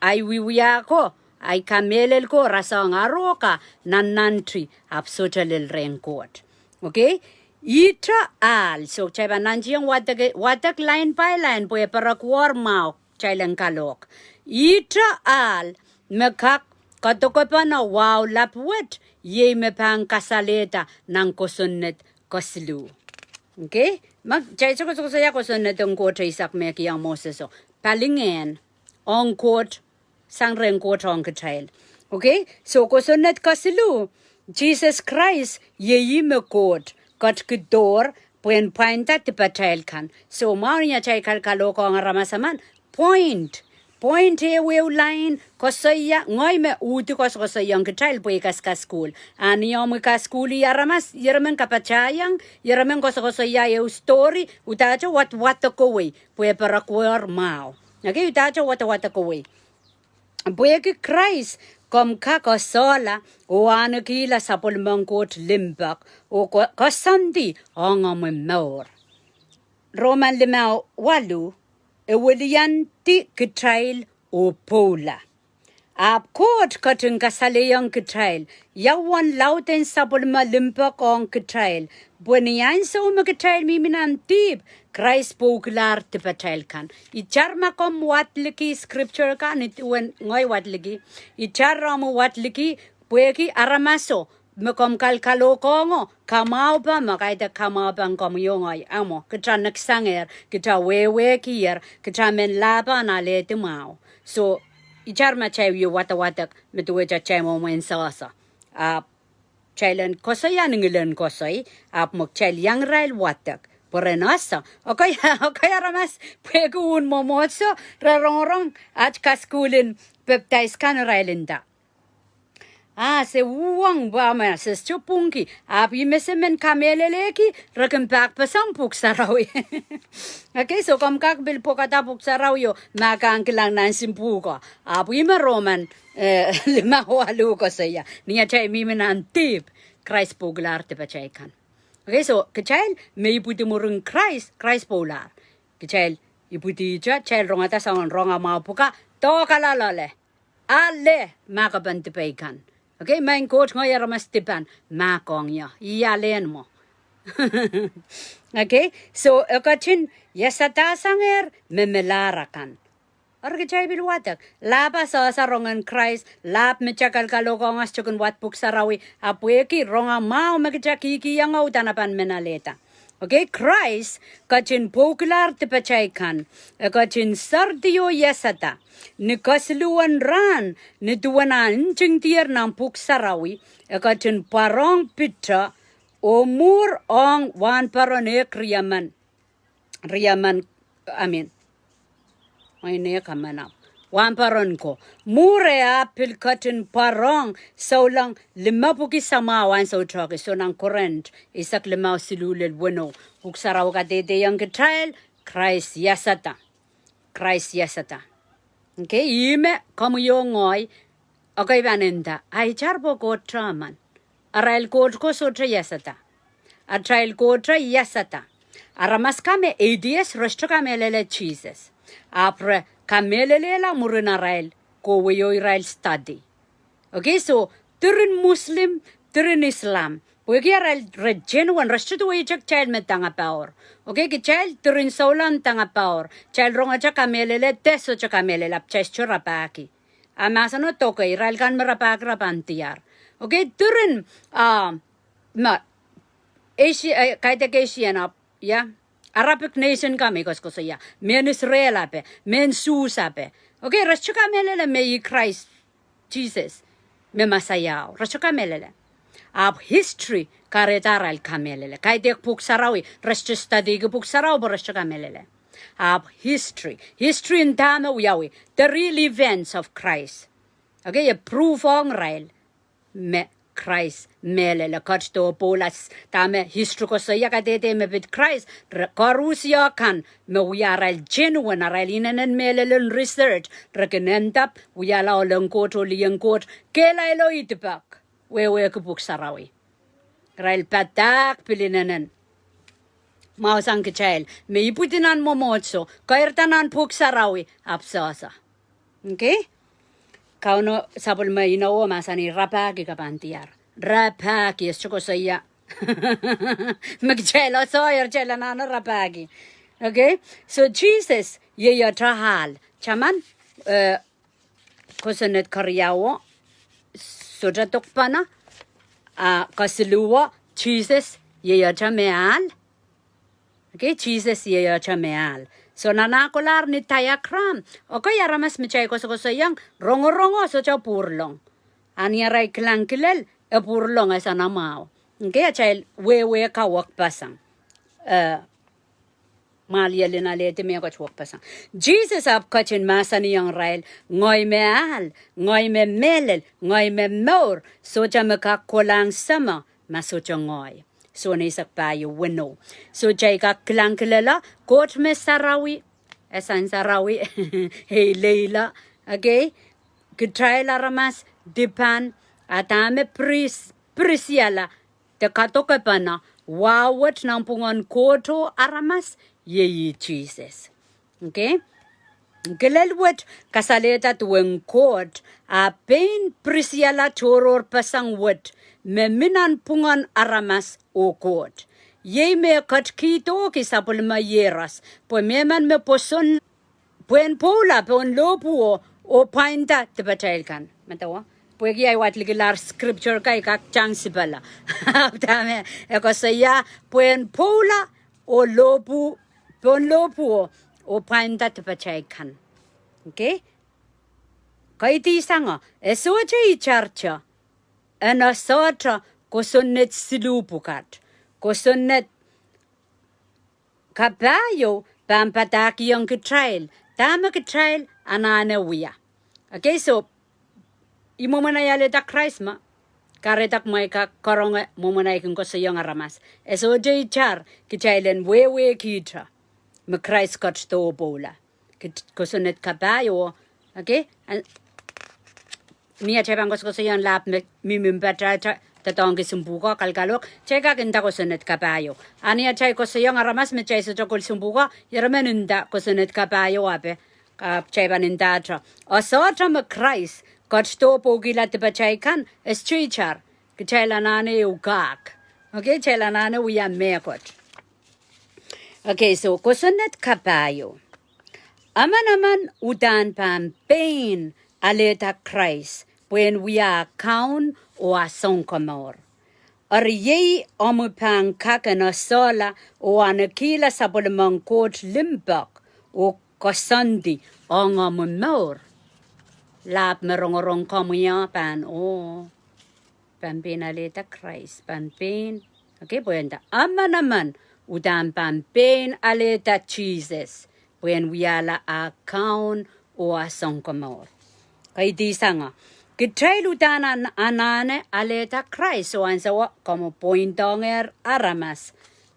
ahi wiewia ko, ahi kamehlel ko, rasehng arohka nannanti, ahpw sohte lel rehn Koht. Okay? Ihte ahl, so kitail pahn nantihong wadek, wadek line by line, pwe e perekuwohr mwahu, kitail en kalohk. Ihte ahl, me kak kadokepene wahu lap wet, iei me pahn kasalehda nan kosonned kesiluh. Okay? Ma, kitail sohte koasokoasoia kosonned en Koht eisek me kihong Moses o. Palingehn, ong Koht, sang rehn Koht ong kitail. Okay? So kosonned kesiluh, Sises Krais, iei ih me Koht ketikihdohr, pwehn pwainda dipatail kan. So, mwahu ni atail kalkalohkohng aramas emen, point, Point ehu ehu lain koasoia, ngehi me uhdi koasokoasoiong kitail pwe I kaskasukuhl. A ni omwi kasukuhlih aramas, ieremen kapatahiong, ieremen koasokoasoia ehu story, udahte wadawadekowei, pwe e perekwer mwahu. Okay, udahte wadawadekowei. Pwehki Krais komw kak esehla oh ahnekihla sapwellimen Koht limpoak oh ko-, koasoandi ong omwi mour. Roman limau waluh, e weliandi kitail oh pwoula. Ahpw Koht ketin kasalehiong kitail ia uwen lauden sapwellime limpoak ong kitail, pwe ni ansou me kitail mihmi nan dihp, Krais pwoukilahr dipatail kan. Itar ma komw wadliki scripture kan, ni duwen ngehi wadliki, itar omwi wadliki, pwehki aramaso me komw kalkalohkohng, kamwahupe me kaidehk kamwahupen komwi oh ngehi, ahmw, kita nekisangehr, kita wehwehkier, kita men lahpo en alehdi mwahu. So, itar ma kitail wie wadawadek, me duwehte kitail mwomwen sehse. Ahpw kitail en koasoi, a ngilen koasoi, ahpw me kitail iang irail wadek. Pwe ren ese, okay, okay, aramas, pwehki uwen mwomwohdiso, re rongorong, at kasukuhl en pepdais kan irail nda, a, se uhwong pwe ma se sohte pwungki, ahpw ihme se men kamehlelehki, re kin pahkpeseng Pwuhk Sarawi. Okay, so komw kak pil pwokada Pwuhk Sarawi oh ma ke kilang nan sihmpwuhko. Ahpw ihme Roman, eh, limau waluh koasoia. Ni atail mihmi nan dihp, Krais pwoukilahr dipatail kan. Okay, so kitail me ipwidi mwurin Krais, Krais pwoulahr. Kitail ipwidihte, kitail rongada soangen rongamwahu pwukat, dohkala loale. Ale mahkopen dipei kan. Okay, Maing Koht, ngehi aramas dipan, mahkohng ie, I alen mwo. Okay, so e ketin iasadahsangehr me melahr akan. Eri kitail pil wadek. Lahpo sehse rongen Krais, lahp me kita kalkalohkohng, a sohte kin wad Pwuhk Sarawi, a pwehki rongamwahu me kita kihkihong, uhdahn e pahn men alehda. Okay, Krais ketin pwoukilahr dipatail kan, e ketin seridi oh iasada. Ni kesiluhwen rahn, ni duwen ah ntingdier nan Pwuhk Sarawi, e ketin pwarohng Piter, oh mwuhr ong wahnpoaron ehk riemen, riemen, I mean, Oinei kamenap. Wahnpoaron ko. Mwuhr e ahpw pil ketin pwarohng, souleng limepwiki samwa ansou tohki, soh nan Korint, eisek limau siluh lel weneu. Pwuhk Sarawi kadehdehiong kitail, Krais iasada. Krais iasada. Okay, ihme komwi oh ngehi, okay, pahn nda, a itar pwe Koht teman. Arail Koht ko sohte iasada. Atail Koht iasada. Aramas kan me atheist, re sohte kamehlele Sises. Ahpw re kamehlelehla mwurin arail kohwei oh irail study. Okay, so, diren Muslim, diren Islam. Pwehki arail re genuine, re sohte duwehte kitail me dangapaour. Okay, kitail diren souleng dangapaour. Kitail rongete kamehlele, de sohte kamehlele, ahpw kitail sohte rapahki. A mahseno dok, irail kan me rapahki re pahn diar. Okay, diren, ah, me, Asia, eh, kaidehk Asian ahpw, ia, Arabic nation kan me I koasokoasoia. Mehn Israel ape, mehn Jews ape. Okay, re sohte kamehlele me ih Krais, Sises, me Mesaiao. Re sohte kamehlele. Ahpw history kahrehda arail kamehlele. Kaidehk Pwuhk Sarawi, re sohte studyki Pwuhk Sarawi pwe re sohte kamehlele. Ahpw history. History en dahme wiawi. The real events of Christ. Okay, e prove ong irail me Krais mehlel. E ketido pwoula dahme history koasoia, kadehde me pid Krais, re, koarusie kan me wia arail genuine, arail inenen mehlelen research, re kin end up wiahla ohl en Koht oh lih en Koht, kehlail oh idipek, wehwehki Pwuhk Sarawi. Irail padahk pil inenen mwahusang kitail, me ipwidi nan mwomwohdiso, keirda nan Pwuhk Sarawi, ahpw sehse. Okay? Kauno sapwellime inowo mahsanih rapahki ke pahn diar. Rapahki, e sohte koasoia me kitail oasoahr, kitail anahne rapahki. Okay? So Sises ieiata ahl. Taman, eh, kosonned keriauo, sohte dokpene, a kesiluhwo, Sises ieiata me ahl. Okay, Sises ieiata me ahl. So nan ah kolahr ni diagram, okay, aramas me kitail koasokoasoiong, rongorongo sohte pwurlong. A ni arail kilang kilel, e pwurlong, e soanamwahu. Okay, atail wehwe kawekpeseng. Eh, mwahliel en alehdi mehkot wekpeseng. Sises ahpw ketin mahsanihong irail, ngehi me ahl, ngehi me mehlel, ngehi me mour, sohte me kak kolahng Sahmo ma sohte ngehi. Sohn eisek pahieu weneu. Sohte I kak kilang kilel, Koht me sarawi, e sang sarawi, e lelohng, okay? Kitail aramas dipan, a dahme pris-, pirisiala, de kadokepene, wahu wet nanpwungen Koht oh aramas, iei Sises. Okay? Kilel wet kasalehda duwen Koht, a pein pirisiala tohrohrpeseng wet, me mi nanpwungen aramas oh Koht. Iei me ketikihdohki sapwellime iehros, pwe mehmen me pwoson pwehn pwoula pohn lohpwuo, oh pwainda dipatail kan. Medewe? Pwehki ahi wahd likilahr scripture kan I kak tang sipala. Dahme e koasoia, pwehn pwoula oh lohpwuo, pohn lohpwuo, oh pwainda dipatail kan. Okay? Kaidehk sang, e sohte itar te, e sohte kosonned siluh pwukat. Kosonned kapahieu pahn padahkihong kitail dahme kitail anahne wia. Okay, so, I mwomwen ahi alehda Krais me, kahrehda kumwail kak karonge mwomwen ahi kin koasoiong aramas. E sohte itar kitail en wehwehkihte me Krais ketido pwoula. Kit-, kosonned kapahieu, okay? An- Ni atail pahn koasokoasoiong lahp me mihmi mpatail, doadoahngki sounpwuko, kalkalohk, kitail kak nda kosonned kapahieu. A ni atail koasoiong aramas me kitail sohte kolahng sounpwuko, irail men nda kosonned kapahieu ape, ah, kitail pahn ndahte, e sohte me Krais ketido pwoukihla dipatail kan, e sohte itar, kitail anahne ehu kak. Okay, kitail anahne wia mehkot. Okay, so kosonned kapahieu. Emenemen uhdahn pahn pein alehda Krais pwehn wia ah Kaun oh ah Sounkomour. Eri iei omwi pahn kak en esehla oh anahne kihla sapwellimen Koht limpoak oh koasoandi ong omwi mour. Lahp me rongorong komwi o pahn, oh, pahn pein alehda Krais, pahn pein. Okay, pwehn nda, emenemen uhdahn pahn pein alehda Sises pwehn wiahla ah Kaun oh ah Sounkomour. Kaidehk sang, kitail uhdahn an-, anahne alehda Krais, oh ansou me komw pwoindohngehr aramas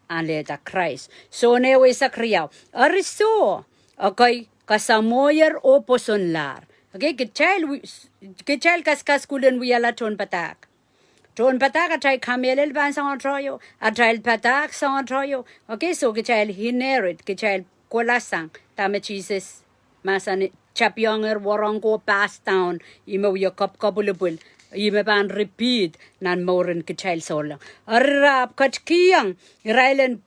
alehda Krais. Sohn ehu eisek riau. Eri soh, ekei kasamwohier oh pwosonlahr. Okay, kitail wi-, kitail kaskasukuhl en wiahla tohn padahk. Tohn padahk atail kamehlel pahn sangete ieu, atail padahk sangete ieu. Okay, so kitail inherit, kitail kolasang dahme Sises mahsanih, tapiongehr, wahnpoaron ko pass down, ih me wie kapwkapwilipwil, ih me pahn repeat nan mouren kitail souleng. Eri re ahpw ketikihong irail en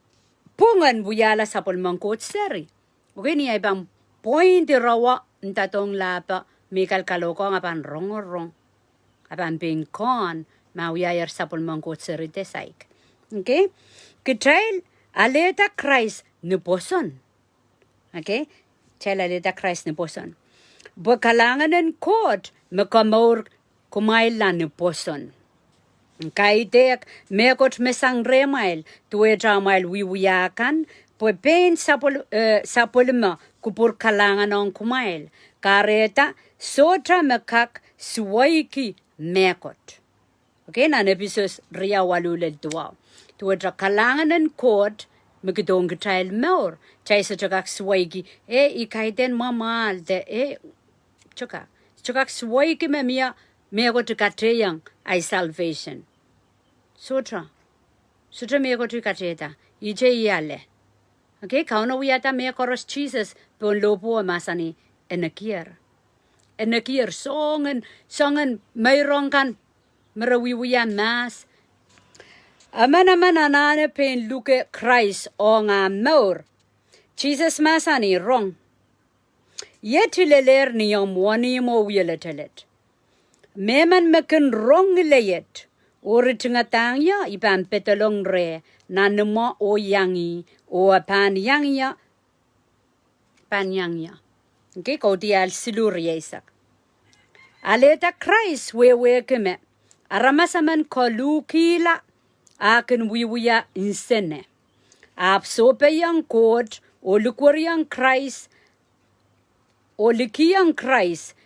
pwungen wiahla sapwellimen Koht seri. Okay, ni ahi pahn point irawo, ndahdohng lahpo, me I kalkalohkohng a pahn rongorong, a pahn pein kohn, ma wiahier sapwellimen Koht seri de saik. Okay? Kitail alehda Krais ni pwoson. Okay? Kitail alehda Krais ni pwoson. Pwe kalahngan en Koht me komour kumwail la ni pwoson. Kaidehk mehkot me sang rehmwail, duwehte amwail wiewia kan, pwe pein sapwel-, eh, sapwellime kupwur kalahngan ong kumwail. Kahrehda, sohte me kak suweiki mehkot. Okay, nan Episos riau waluh lel duwau. Duwehte kalahngan en Koht me kihdohng kitail mour, kitail sohte kak suweiki, eh, I kaidehn mwamwahl de, eh, sohte kak. Sohte kak suweiki me mie mehkot I kateiong ahi salvation. Sohte. Sohte mehkot I kateida. Ihte I ale. Okay, Kauno wiahda mehkoaros, Sises pohn lohpwuo mahsanih, e nekier. E nekier soangen, soangen meirong kan me re wiewia mahs. Emenemen anahne pein luke Krais ong ah mour. Sises mahsanih, rong. Iet I lelehr ni omw wenihmw oh wie letelet. Mehmen me kin rong ngileiet, oh ritingadahngie, I pahn pedolong reh nan imwo oh iang ih, oh e pahn iang ie, pahn iang ie. Okay, Kaudiahl siluh rieisek. Alehda Krais wehwehki me aramas emen koluhkihla, a kin wiewia nsene. Ahpw sohpeiong Koht oh likwerihong Krais, oh likihong Krais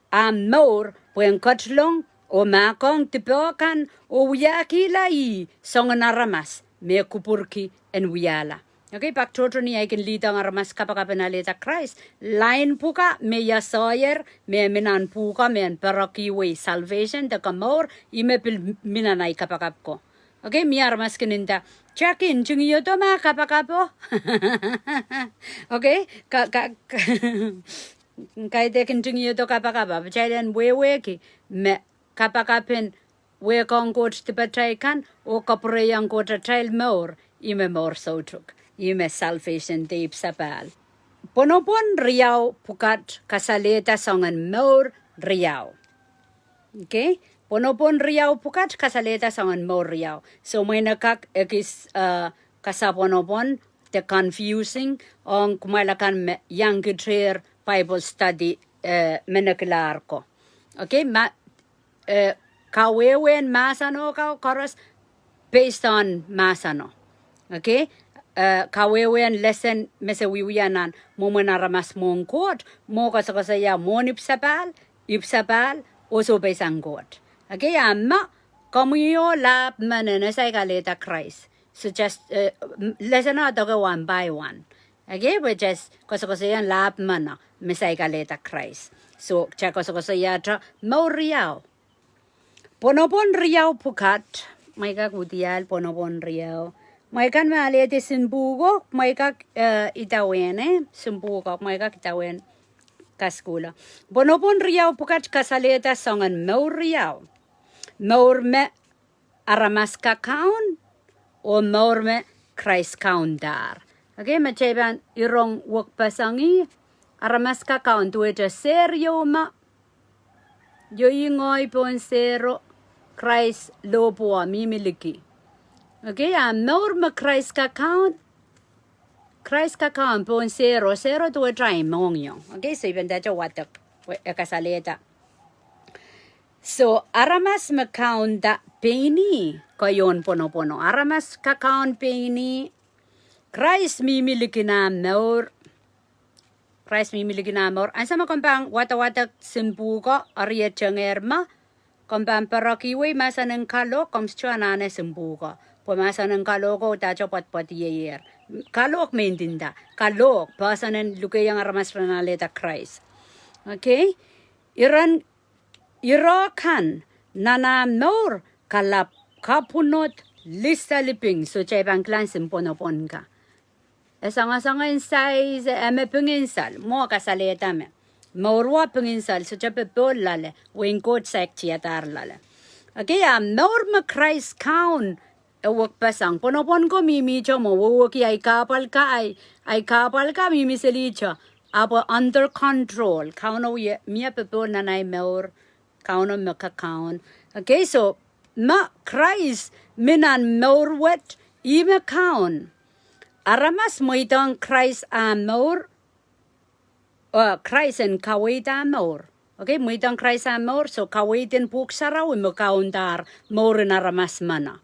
ah mour pwehn ketilong oh mahkohng dipe kan oh wiahkihla ih soangen aramas me kupwurki en wiahla. Okay, pak tohto ni ahi kin lead-ong aramas kapakap en alehda Krais. Lain pwukat me ia soaier, me mi nan pwukat me en perekiwei salvation de komour, ih me pil mi nan ahi kapakap ko. Okay, mie aramas kin nda, Jackie, ntingihdo ma kapakapo? Okay, ka, ka, ka, kaidehk ntingihdo kapakap, ahpw kitail en wehwehki me kapakap en wehkohng Koht dipatail kan oh kapwurehiong Koht atail mour, ih me mour soutuk, ih me salvation de ipwsapahl. Pwonopwon riau pwukat kasalehda soangen mour riau. Okay? Pwonopwon riau pwukat kasalehda soangen mour riau. So mwein e kak ekis, uh, kasapwonopwon de confusing ong kumwail akan me iang kitehr Bible study, eh, me nekilahr ko. Okay, ma, eh, kawehwehn mahseno ka koaros based on mahseno. Okay, eh, kawehwehn lesen me se wiewia nan mwomwen aramas mwohn Koht, mwo koasokoasoia mwohn ipwsapahl, ipwsapahl, oh sohpeisang Koht. Okay, a ma komwi oh lahp men en saik alehda Krais. So just, eh, m-, lesen o doke one by one. Okay, we just koasokoasoia lahp men o me saik alehda Krais. So, kitail koasokoasoiahte mour riau. Pwonopwon riau pwukat, mwein kak udial pwonopwon riau. Mwein kan me alehdi Simpuko, mwein kak, eh, idawehn, eh, Simpuko, mwein kak idawehn kasukuhla. Pwonopwon riau pwukat kasalehda soangen mour riau. Mour me aramas kakaun, oh mour me Krais kaundahr. Okay, ma kitail pahn irong wekpeseng ih, aramas kakaun duwehte sehr ieu me, iei ngehi pohn sehro, Krais lohpwuo mihmi liki. Okay, a mour me Krais kakaun, Krais kakaun pohn sehro, sehro duwehte ahi mohngiong. Okay, so I pahn ndahte wadek, pwe e kasalehda. So, aramas me kaunda pein ih, keieun pwonopwono. Aramas kakaun pein ih, Krais mihmi likin ah mour. Krais mihmi likin ah mour. Ansou me komw pahn wadawadek Simpuko, eri e tengehr me komw pahn perekiwei mahsen en kalohk, komw sohte anahne Simpuko. Pwe mahsen en kalohk o udahte pwadpwadieier. Kalohk me I ndinda. Kalohk, poahsoan en lukehiong aramas ren alehda Krais. Okay? Iren, ire kan nan ah mour kalap kapwunod, lisaliping, sohte I pahn kilang Simpwonopwon ka. E soangosoangen sais, e me pinginsal, mwo kasalehda me. Mour wo pinginsal, sohte popohl loale, wehin Koht saik tiadahr loale. Okay, a mour me Krais kaun, e wekpeseng. Pwonopwon ko mihmihte mwo, wehwehki ahi kahpwal ka, ahi, ahi kahpwal ka mihmi selihte. Ahpw under control. Kauno wie, mie popohl nan ahi mour. Kauno me kakaun. Okay, so, ma Krais mi nan mour wet, ih me kaun. Aramas mweidohng Krais ah mour, eh, Krais en kaweid ah mour. Okay, mweidohng Krais ah mour, so kaweid en Pwuhk Sarawi me kaundahr mour en aramas meno.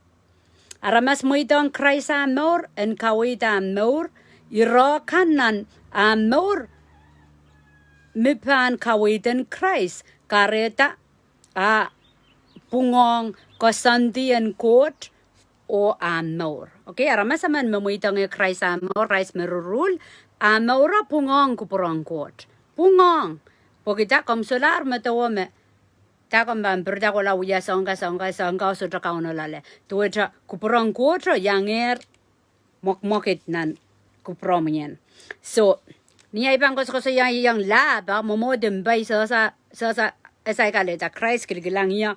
Aramas mweidohng Krais ah mour, en kaweid ah mour, ire kan nan ah mour, me pahn kaweid en Krais, kahrehda ah pwungohng koasoandi en Koht, oh ah mour. Okay, aramas emen me mweidohngehr Krais ah mour, Krais me ruruhl, ah mour o pwungohng kupwuren Koht. Pwungohng, pwehki dah komw solahr medewe me, dah komw pahn pirida kohla wia soang ka, soang ka, soang ka, sohte Kauno loale. Duwehte kupwuren Koht o iangehr mwekmwekid nan kupwuromwi en. So, ni ahi pahn koasokoasoia iang lahp, a mwomwohd mpe I sehse, sehse, e saik alehda Krais kilikilang ie,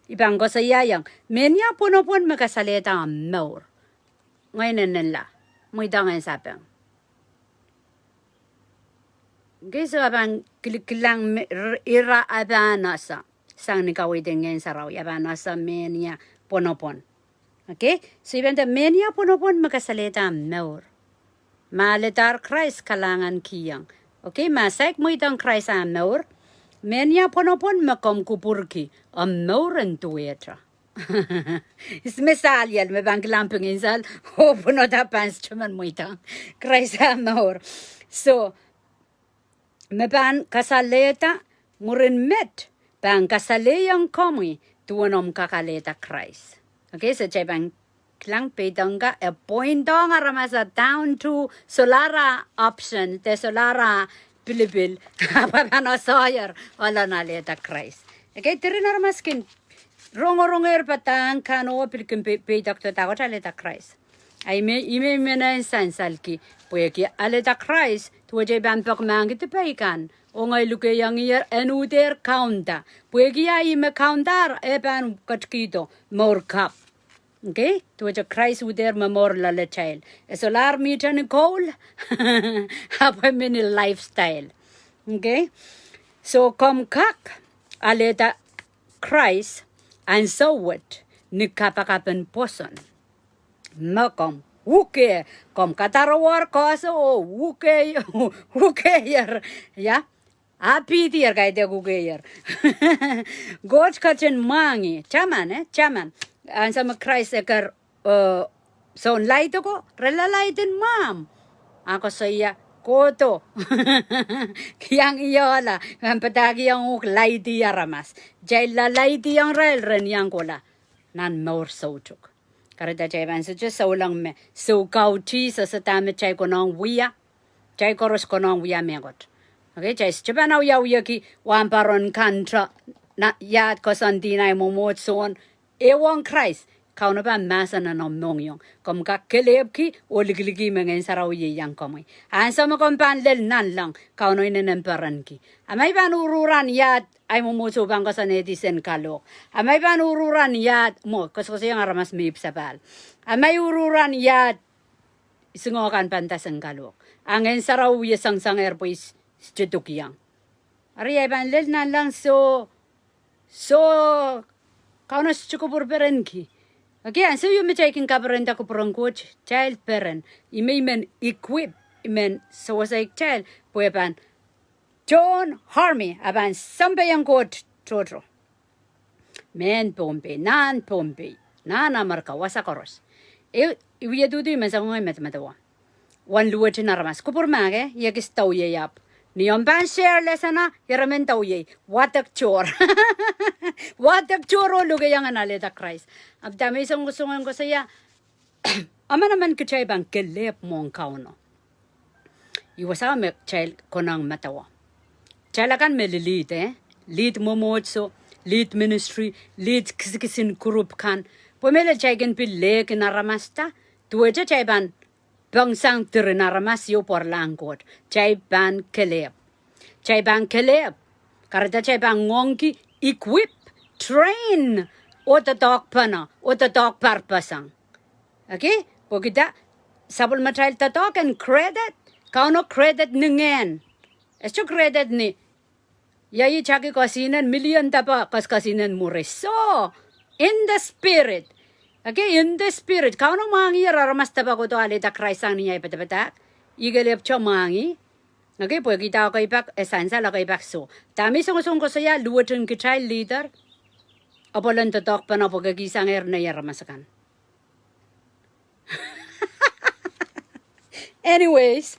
I pahn koasoia iang. Mehnia pwonopwon me kasalehda omw mour. Ngehi nennenla. Mweidohng en sapeng. Okay, so I pahn kilikilang me, r-, ira I pahn ese. Sang ni kaweid en Ngehn Sarawi, I pahn ese mehnia pwonopwon. Okay? So I pahn nda mehnia pwonopwon me kasalehda omw mour. Ma ledahr Krais kalahngan kihong. Okay, ma saik mweidohng Krais ah mour. Mehnia pwonopwon me komw kupwurki, omw mour en duwehte. Ihs me saliel, me pahn kilang pingin sal, oh, pwunod a pahn sitemen mweidohng Krais ah mour. So, me pahn kasalehda, mwurin met, pahn kasalehiong komwi duwen omw kak alehda Krais. Okay, so kitail pahn kilang peidohng ka, e poindohng aramas ah down to solahr ah option, de solahr ah pilipil, ahpw pahn asoier, ohl en alehda Krais. Okay, diren aramas kin rongorongehr padahk kan oh pil kin pe-, peidohng doadoahk wet alehda Krais. A ih me, ih me I men sansalki, pwehki alehda Krais, duwehte I pahn peki mahkpen dipei kan, oh ngehi lukehiong ih en uhdehr kaunda. Pwehki a ih me kaundahr, e pahn ketikihdo mour kapw. Okay? Duwehte Krais uhdehr momour loalatail. E solahr mihte ni koul, ahpw e mih ni lifestyle. Okay? So, komw kak alehda Krais ansou wet ni kapakapen pwoson. Ma komw uke, komw kadarowohr koasoandi oh uke, ukehier, ia, a pihdier, kaidehk ukehier. Koht ketin mwahngih, taman, eh, taman. Ansou me Krais e ker, eh, soun laid ko, re lalaid en mwahmw. A koasoia, kohdo. Kihieng iola, me padahkihong uhk laidi aramas. Kitail lalaidiong irail ren iang kohla nan mour soutuk. Kahrehda kitail pahn sohte souleng me, sohte kautih, sohte dahme kitail konehng wia. Kitail koaros konehng wia mehkot. Okay, kitail sohte pahn awiawihki wahnpoaron kante, na, iahd koasoandi nan ei mwomwohdiso, e wong Krais, Kauno pahn mahsen nan omw mohngiong. Komw kak kelehpwki oh likiliki me Ngehn Sarawi ieiang komwi. Ansou me komw pahn lel nanleng, Kauno inenen perenki. A ma I pahn uruhr en iahd ei mwomwohdiso pahn koasoanehdi sen kalohk. A ma I pahn uruhr en iahd, mwo, koasokoasoiong aramas me ipwsapahl. A ma I uruhr en iahd, singoh kan pahn nda sen kalohk. A Ngehn Sarawi wie sengisengehr pwe I s-, sohte dukiong. Eri I pahn lel nanleng, so, so, Kauno sohte kupwur perenki. Okay, ansou ieu me kitail kin kaperenda kupwuren Koht, kitail peren. Ih me I men equip, I men sewesei kitail, pwe pahn tohn army, a pahn sampeiong Koht tohto. Mehn Pohnpei, nan Pohnpei, nan Amerika, wasa koaros. E, I wie duhduhme soangen medemedewe. Wen luwet en aramas. Kupwur mahk, e, I ekis dau iei ahpw. Ni omw pahn share lesson a, ira men dau iei. Wadek tohr. Wadek tohr oh lukehiong en alehda Krais. Ahpw dahme I song, song en koasoia, emenemen kitail pahn kelehpw mwohn Kauno. Ih wasa me kitail konehng medewe. Kitail akan me lilied, eh? Lead mwomwohdiso, lead ministry, lead kisikisin group kan. Pwe mehlel kitail kin pil lehkin aramas da, duwehte kitail pahn pongsang diren aramas ieu pwaralahng Koht. Kitail pahn kelehpw. Kitail pahn kelehpw. Kahrehda kitail pahn ngoangki, equip, train, oh doadoahkpene, oh doadoahk parpeseng. Okay? Pwehki da, sapwellimatail doadoahk en created, Kauno created ni ngehn. E sohte created ni, ia I taki kesihnen, million depe kes-, kesihnen mwuri. So, in the spirit. Okay, in the spirit. Kauno mwahngiher aramas depe kohdo alehda Krais sang ni ei padapadahk. Ih kelehpw sohte mwahngi. Okay, pwehki da ekei pak, e sansal ekei pak so. Dahme I song, song koasoia luwet en kitail leader. Apwal en doadoahkpene pwe kekihsangehr nei aramas akan. Anyways.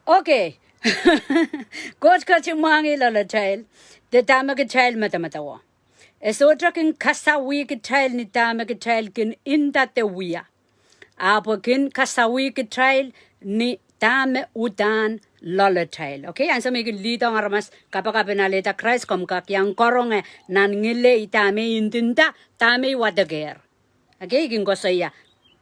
Okay. Koht ketin mwahngih loalatail, de dahme kitail medemedewe. E sohte kin kasawih kitail ni dahme kitail kin nda de wia. Ahpw e kin kasawih kitail ni dahme uhdahn loalatail. Okay, ansou me I kin lead-ong aramas kapakap en alehda Krais, komw kak iang karonge nan ngilei dahme I ndinda, dahme I wadekehr. Okay, I kin koasoia.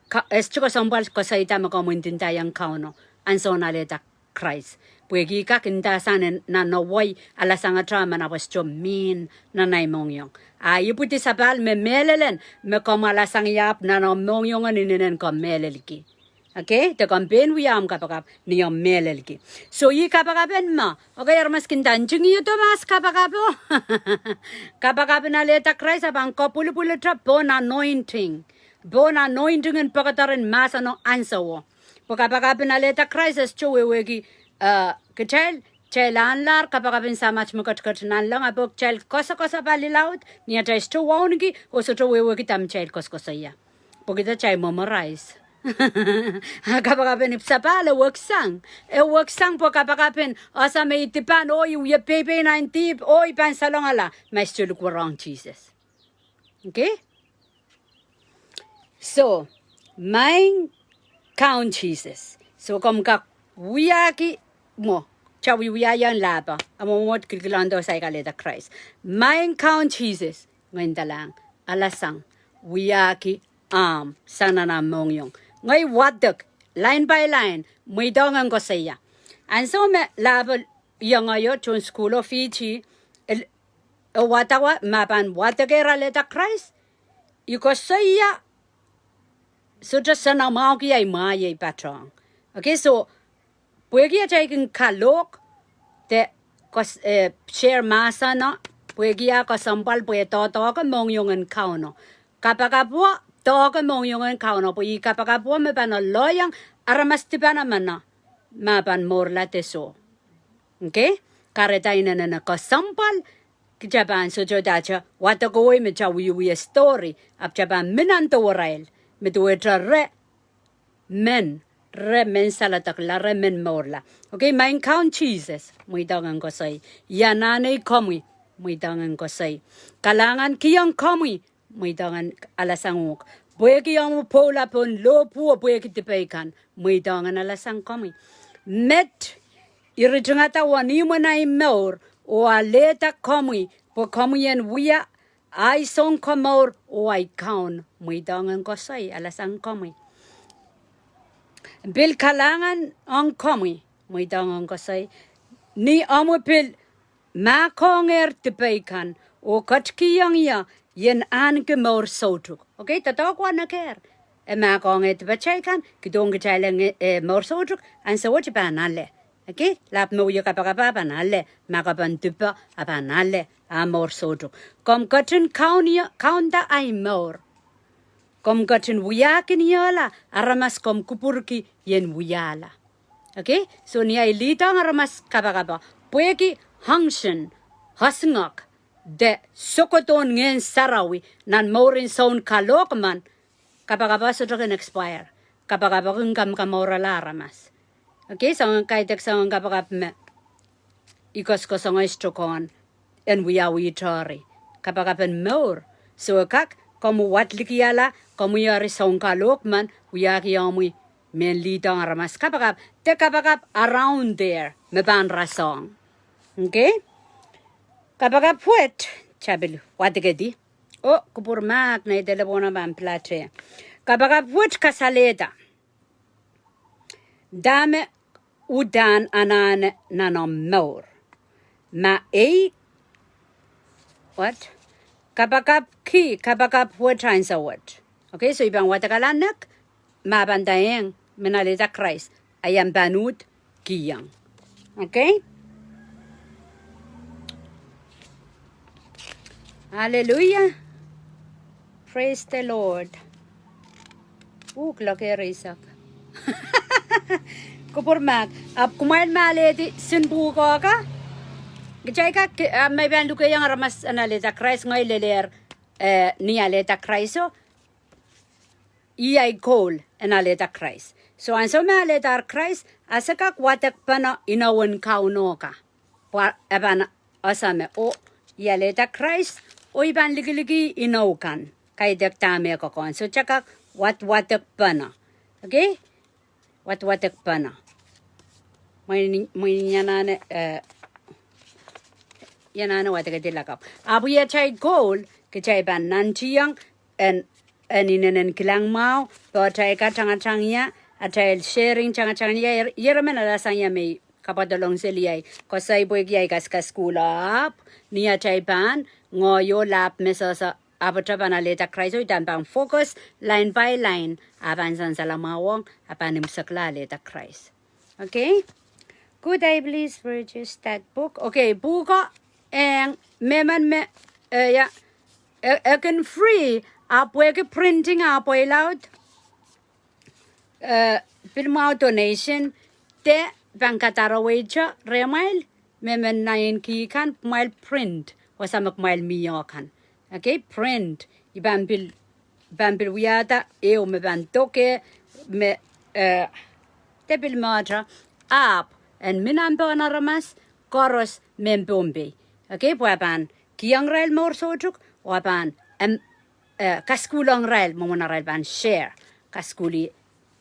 Ka-, e sohte kesempwal koasoia dahme komw ndinda iang Kauno, ansoun alehda Krais. Pwehki I kak ndahsang nan, nan wai alasangete me na pwe sohte mihn nan ei mohngiong. A ipwidi sapahl me mehlelen, me komw alasang ie ahpw nan omw mohngiong en inenen komw mehlelki. Okay, de komw pein wia omw kapakap, ni omw mehlelki. So ih kapakapen ma, okay, aramas kin nda ntingihdo mahs kapakapo. Kapakap en alehda Krais a pahn kopwulipwulete pohn anointing. Pohn anointing en pekeder en mahseno ansowo. Pwe kapakap en alehda Krais e sohte wehwehki, eh, kitail kitail anahne kapakap en Samat me ketiket nanleng, ahpw kitail koasokoasoia pali laud, ni atail sohte wauneki oh sohte wehwehki dahme kitail koasokoasoia. Pwehki kitail memorize. Kapakap en ipwsapahl e weksang. E weksang pwe kapakap en ese me I dipan oh I wie peipei nan dihp oh I pahn salongala ma I sohte likwerong Sises. Okay? So, maing Kaun Sises. So, komw kak wiahki mwo, kitail wiewia iang lahpo, a mwomwohd kilkilondo saik alehda Krais. Maing Kaun Sises, ngehi ndalahng, alasang, wiahki ahmw sang nan ahmw mohngiong. Ngehi wadek, line by line, mweidohng en koasoia. Ansou me lahpo iang io tohn sukuhl oh Fiji, el- e wadawa, ma pahn wadekehr alehda Krais, I koasoia sohte sene mwahuki ahi mwahu iei patohng. Okay, so, pwehki atail kin kalohk, de kos-, eh, share mahseno, pwehki ah kesempwal pwe doadoahke mohngiong en Kauno. Kapakap wet doahke mohngiong en Kauno, pwe ih kapakap wet me pahn aloiong aramas dipan emen ma pahn mourla de soh. Okay? Kahrehda inenen kesempwal, kitail pahn sohte dahte wadek oh me kitail wiewia story, ahpw kitail pahn mi nan dewerail, me duwehte re men, re men saledekla, re men mourla. Okay, maing Kaun Sises, mweidohng en koasoi. I anahne komwi, mweidohng en koasoi. Kalahngan kihong komwi, mweidohng en alasang uhk. Pwehki omw pwoula pohn lohpwuo pwehki dipei kan, mweidohng en alasang komwi. Met I ritingada wenihmw en ahi mour oh alehda komwi, pwe komwi en wia ahi Sounkomour oh ahi Kaun, mweidohng en koasoi, alasang komwi. Pil kalahngan ong komwi, mweidohng en koasoi. Ni omw pil mahkohngehr dipei kan oh ketikihong ie ien ahneki mour soutuk. Okay, doadoahk wet nekehr. E mahkohngehr dipatail kan, kidohng kitail en, eh, mour soutuk, ansou wet I pahn ale. Okay, lahp me wie kapakap e pahn ale, mahkohpen dipe e pahn ale, ah mour soutuk. Komw ketin kaun ie, kaunda ahi mour. Komw ketin wiahkin iehla aramas komw kupwurki ien wiahla. Okay, so ni ahi leadohng aramas kapakap, pwehki unction, hesingek, de sokodohn Ngehn Sarawi nan mouren sounkalohk men, kapakap sohte kin expire. Kapakap kin kamkamourala aramas. Okay, soangen kaidehk, soangen kapakap me I koasokoasoi ngehi sohte kohn en wiawi tohri. Kapakap en mour. So e kak, komw wadlikihala, komwi eri sounkalohk men, wiahki omwi mehn leadohng aramas kapakap, de kapakap around there, me pahn rasehng. Okay? Kapakap wet, kitail pil wadekedi. Oh, kupwur mahk, nei delepwohn pahn pilate. Kapakap wet kasalehda dahme uhdahn anahne nan omw mour. Ma ei, what? Kapakap ki, kapakap wet ansou wet. Okay, so I pahn wadekala nek, ma pahn ndahieng me en alehda Krais, a I en pahn uhd kihong. Okay? Hallelujah. Praise the Lord. Uhk loke reisak. Kupwur mahk. Ahpw kumwail me alehdi sin pwuhko ka, kitail kak, ah, me I pahn lukehiong aramas en alehda Krais, ngehi lelehr, eh, ni alehda Krais, oh, ih ahi goal en alehda Krais. So ansou me alehdahr Krais, a se kak wadekpene inou en Kauno ka. Pwe e pahn ese me, oh, I alehda Krais, oh I pahn likiliki inou kan, kaidehk dahme kokohn. So kitail kak wad-, wadekpene. Okay? Wadwadekpene. Mwein, mwein I anahne, eh, I anahne wadekedi lakapw. Ahpw ih atail goal, kitail pahn nantihong en, en inenen kilang mwahu, pwe atail kak tangatang ie, atail sharing tangatang ie, ier, ier emen alasang ie me I kapwadolong seli ahi koasoi pwehki ahi kasikas kuhla. Ahpw ni atail pahn, ngoahi oh lahp me sehse, ahpw kitail pahn alehda Krais oh kitail pahn focus line by line, a pahn sansal mwahu ong, a pahn imwisekla alehda Krais. Okay? Could I please purchase that book? Okay, pwuhko, eh, mehmen me, eh, ia, eh, eh, kin free, ahpw pwehki printing ahpw pwe laud, eh, pil mwahu donation, de pahn kadaroweito rehmwail, me men nain kih kan, kumwail print wasa me kumwail mih kan. Okay, print. I pahn pil, pahn pil wiahda ehu me pahn doke, me, eh, de pil mehta, ahpw en mi nan pehn aramas koaros mehn Pohnpei. Okay, pwe a pahn kihong irail mour soutuk, oh a pahn, em, eh, kasukuhlong irail mwomwen arail pahn share, kasukuhlih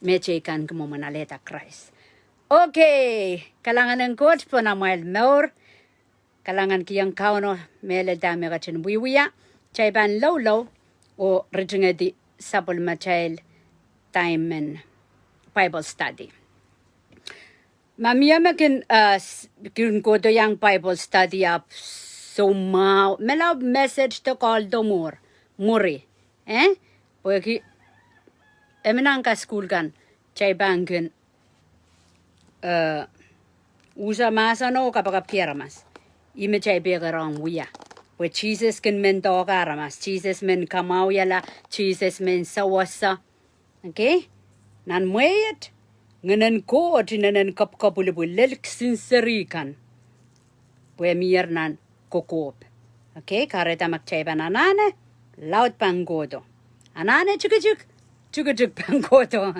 mehteikan ki mwomwen alehda Krais. Okay, kalahngan en Koht pohn amwail mour. Kalahngan kihong Kauno mehlel dahme e ketin wiewia. Kitail pahn loulou oh ritingedi sapwellimatail time en Bible study. Ma mie me kin, eh, s-, kin kohdo iang Bible study ahpw soumwahu, me lao message de call do mwur, mwuri. Eh? Pwehki e mi nan kasukuhl kan, kitail pahn kin, eh, usa mahseno, kapakapki aramas. Ih me kitail pahn kak rong wia. Pwe Sises kin men doahke aramas, Sises men kamwahwihala, Sises men sewese. Okay? Nan mwehiet, Ngehnen Koht inenen kapwkapwilipwil lel kisin seri kan. Pwe e mier nan kokohp. Okay, kahrehda ma kitail pahn anahne, laud pahn kohdo. Anahne tikitik, tikitik pahn kohdo.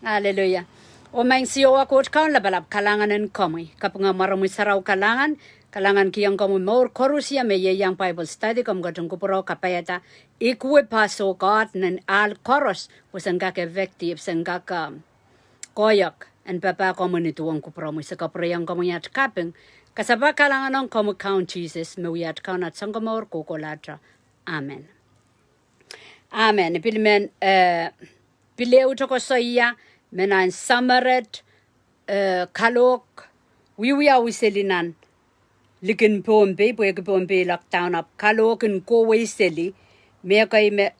Hallelujah. Oh Maing Siohwa Koht Kaun lapalap, kalahngan en komwi. Kapinga mwaromwi sarawi kalahngan, kalahngan kihong komwi mour koaros me ieiang Bible study, komw ketin kupwuromwi kapaiada, equip us, oh God, nan ahl koaros, pwe se en kak effective, se en kak, um, koahiek en papah komwi ni duwen kupwuromwi. Se kapwurehiong komwi at kaping, kasapahl kalahngan ong komwi Kaun Sises, me wia at Kaun, at Sounkomour, kohkohlahte. Amen. Amen. I pil men, eh, pil ehu tokosoia, me nan summer et, eh, kalohk, wiewia weseli nan likin Pohnpei, pwehki Pohnpei lockdown, ahpw kalohk en kohwei seli, me ekei me,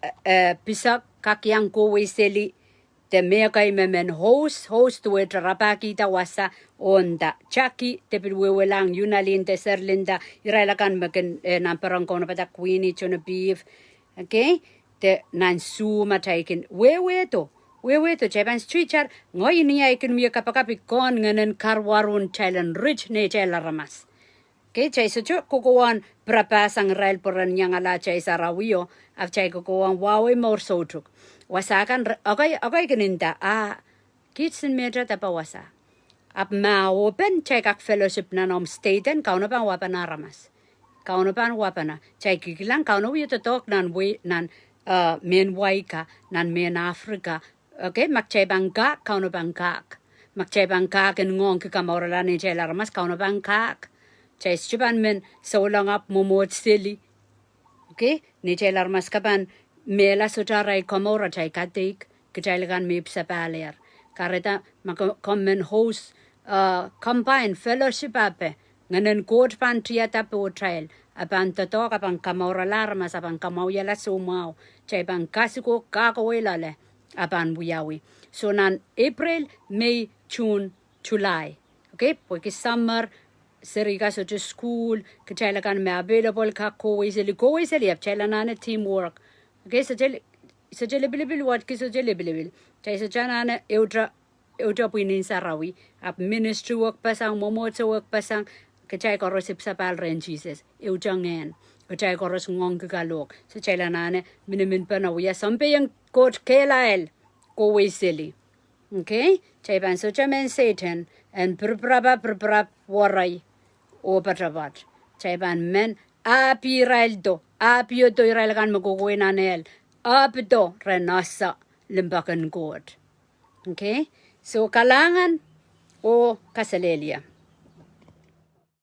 eh, eh, pisek kak iang kohwei seli, de me ekei me men host, host duwehte rapahkihda wasa, oh nda Jackie, de pil wehwehla Yunalin de Serlinda, irail akan me kin, eh, nan peren kaunopada Queenie, Genevieve, okay, de nan Zoom atail kin wehwehdo, wehwehdo, kitail pahn sehse, ngehi ni ahi kin wie kapakap, I kohn Ngehnen Karuwaru en kitail en rit neitail aramas. Okay, kitail sohte kokohwan pirapahsang irail pwe ren iangala atail sarawio, ahpw kitail kokohwan wahwei mour soutuk. Wasa kan re-, okay, okay, kin nda, ah, kiht sin mehte dapa wasa. Ahpw ma open, kitail kak fellowship nan omw state en, Kauno pahn wapene aramas. Kauno pahn wapene. Kitail kikilang Kauno wie doadoahk nan wei, nan, uh, mehn wai ka, nan mehn Africa. Okay, ma kitail pahn kak, Kauno pahn kak. Ma kitail pahn kak en ngoangki kamourala neitail aramas, Kauno pahn kak. Kitail sohte pahn men souleng ahpw mwomwohd seli. Okay, neitail aramas ka pahn mehla sohte arail komour, atail kadeik, kitail kan me ipwsapahl ehr. Kahrehda ma ko-, komw men host, uh, combine fellowship ape, Ngehnen Koht pahn tiada pohtail, a pahn doadoahk, a pahn kamourala aramas, a pahn kamwahwihala soumwahu, kitail pahn kasik oh kahkowei loale, a pahn wiawi. So nan April, May, June, July. Okay, pwehki summer, serihka sohte school, kitail akan me available kak kohwei seli, kohwei seli, ahpw kitail anahne teamwork. Okay, sohte li-, sohte lipilipil, wad ki sohte lipilipil. Kitail sohte anahne ehute, ehute pwihnen sarawi. Ahpw ministry wehkpeseng, mwomwohdiso wehkpeseng, kitail koaros ipwsapahl rehn Sises. Ehute ngehn, kitail koaros ngoangki kalohk. Soh, kitail anahne miniminpene wia sounpei en Koht kehlail kohwei seli. Okay? Kitail pahn sohte men Sehdan en pirpirapa, pirpirap werei oh poatopoat. Kitail pahn men ahpw irail do, ahpw irail do, irail akan me kohkohwei nan ehl, ahpw do rehn ese limpoak en Koht. Okay? So kalahngan oh kaselehlie.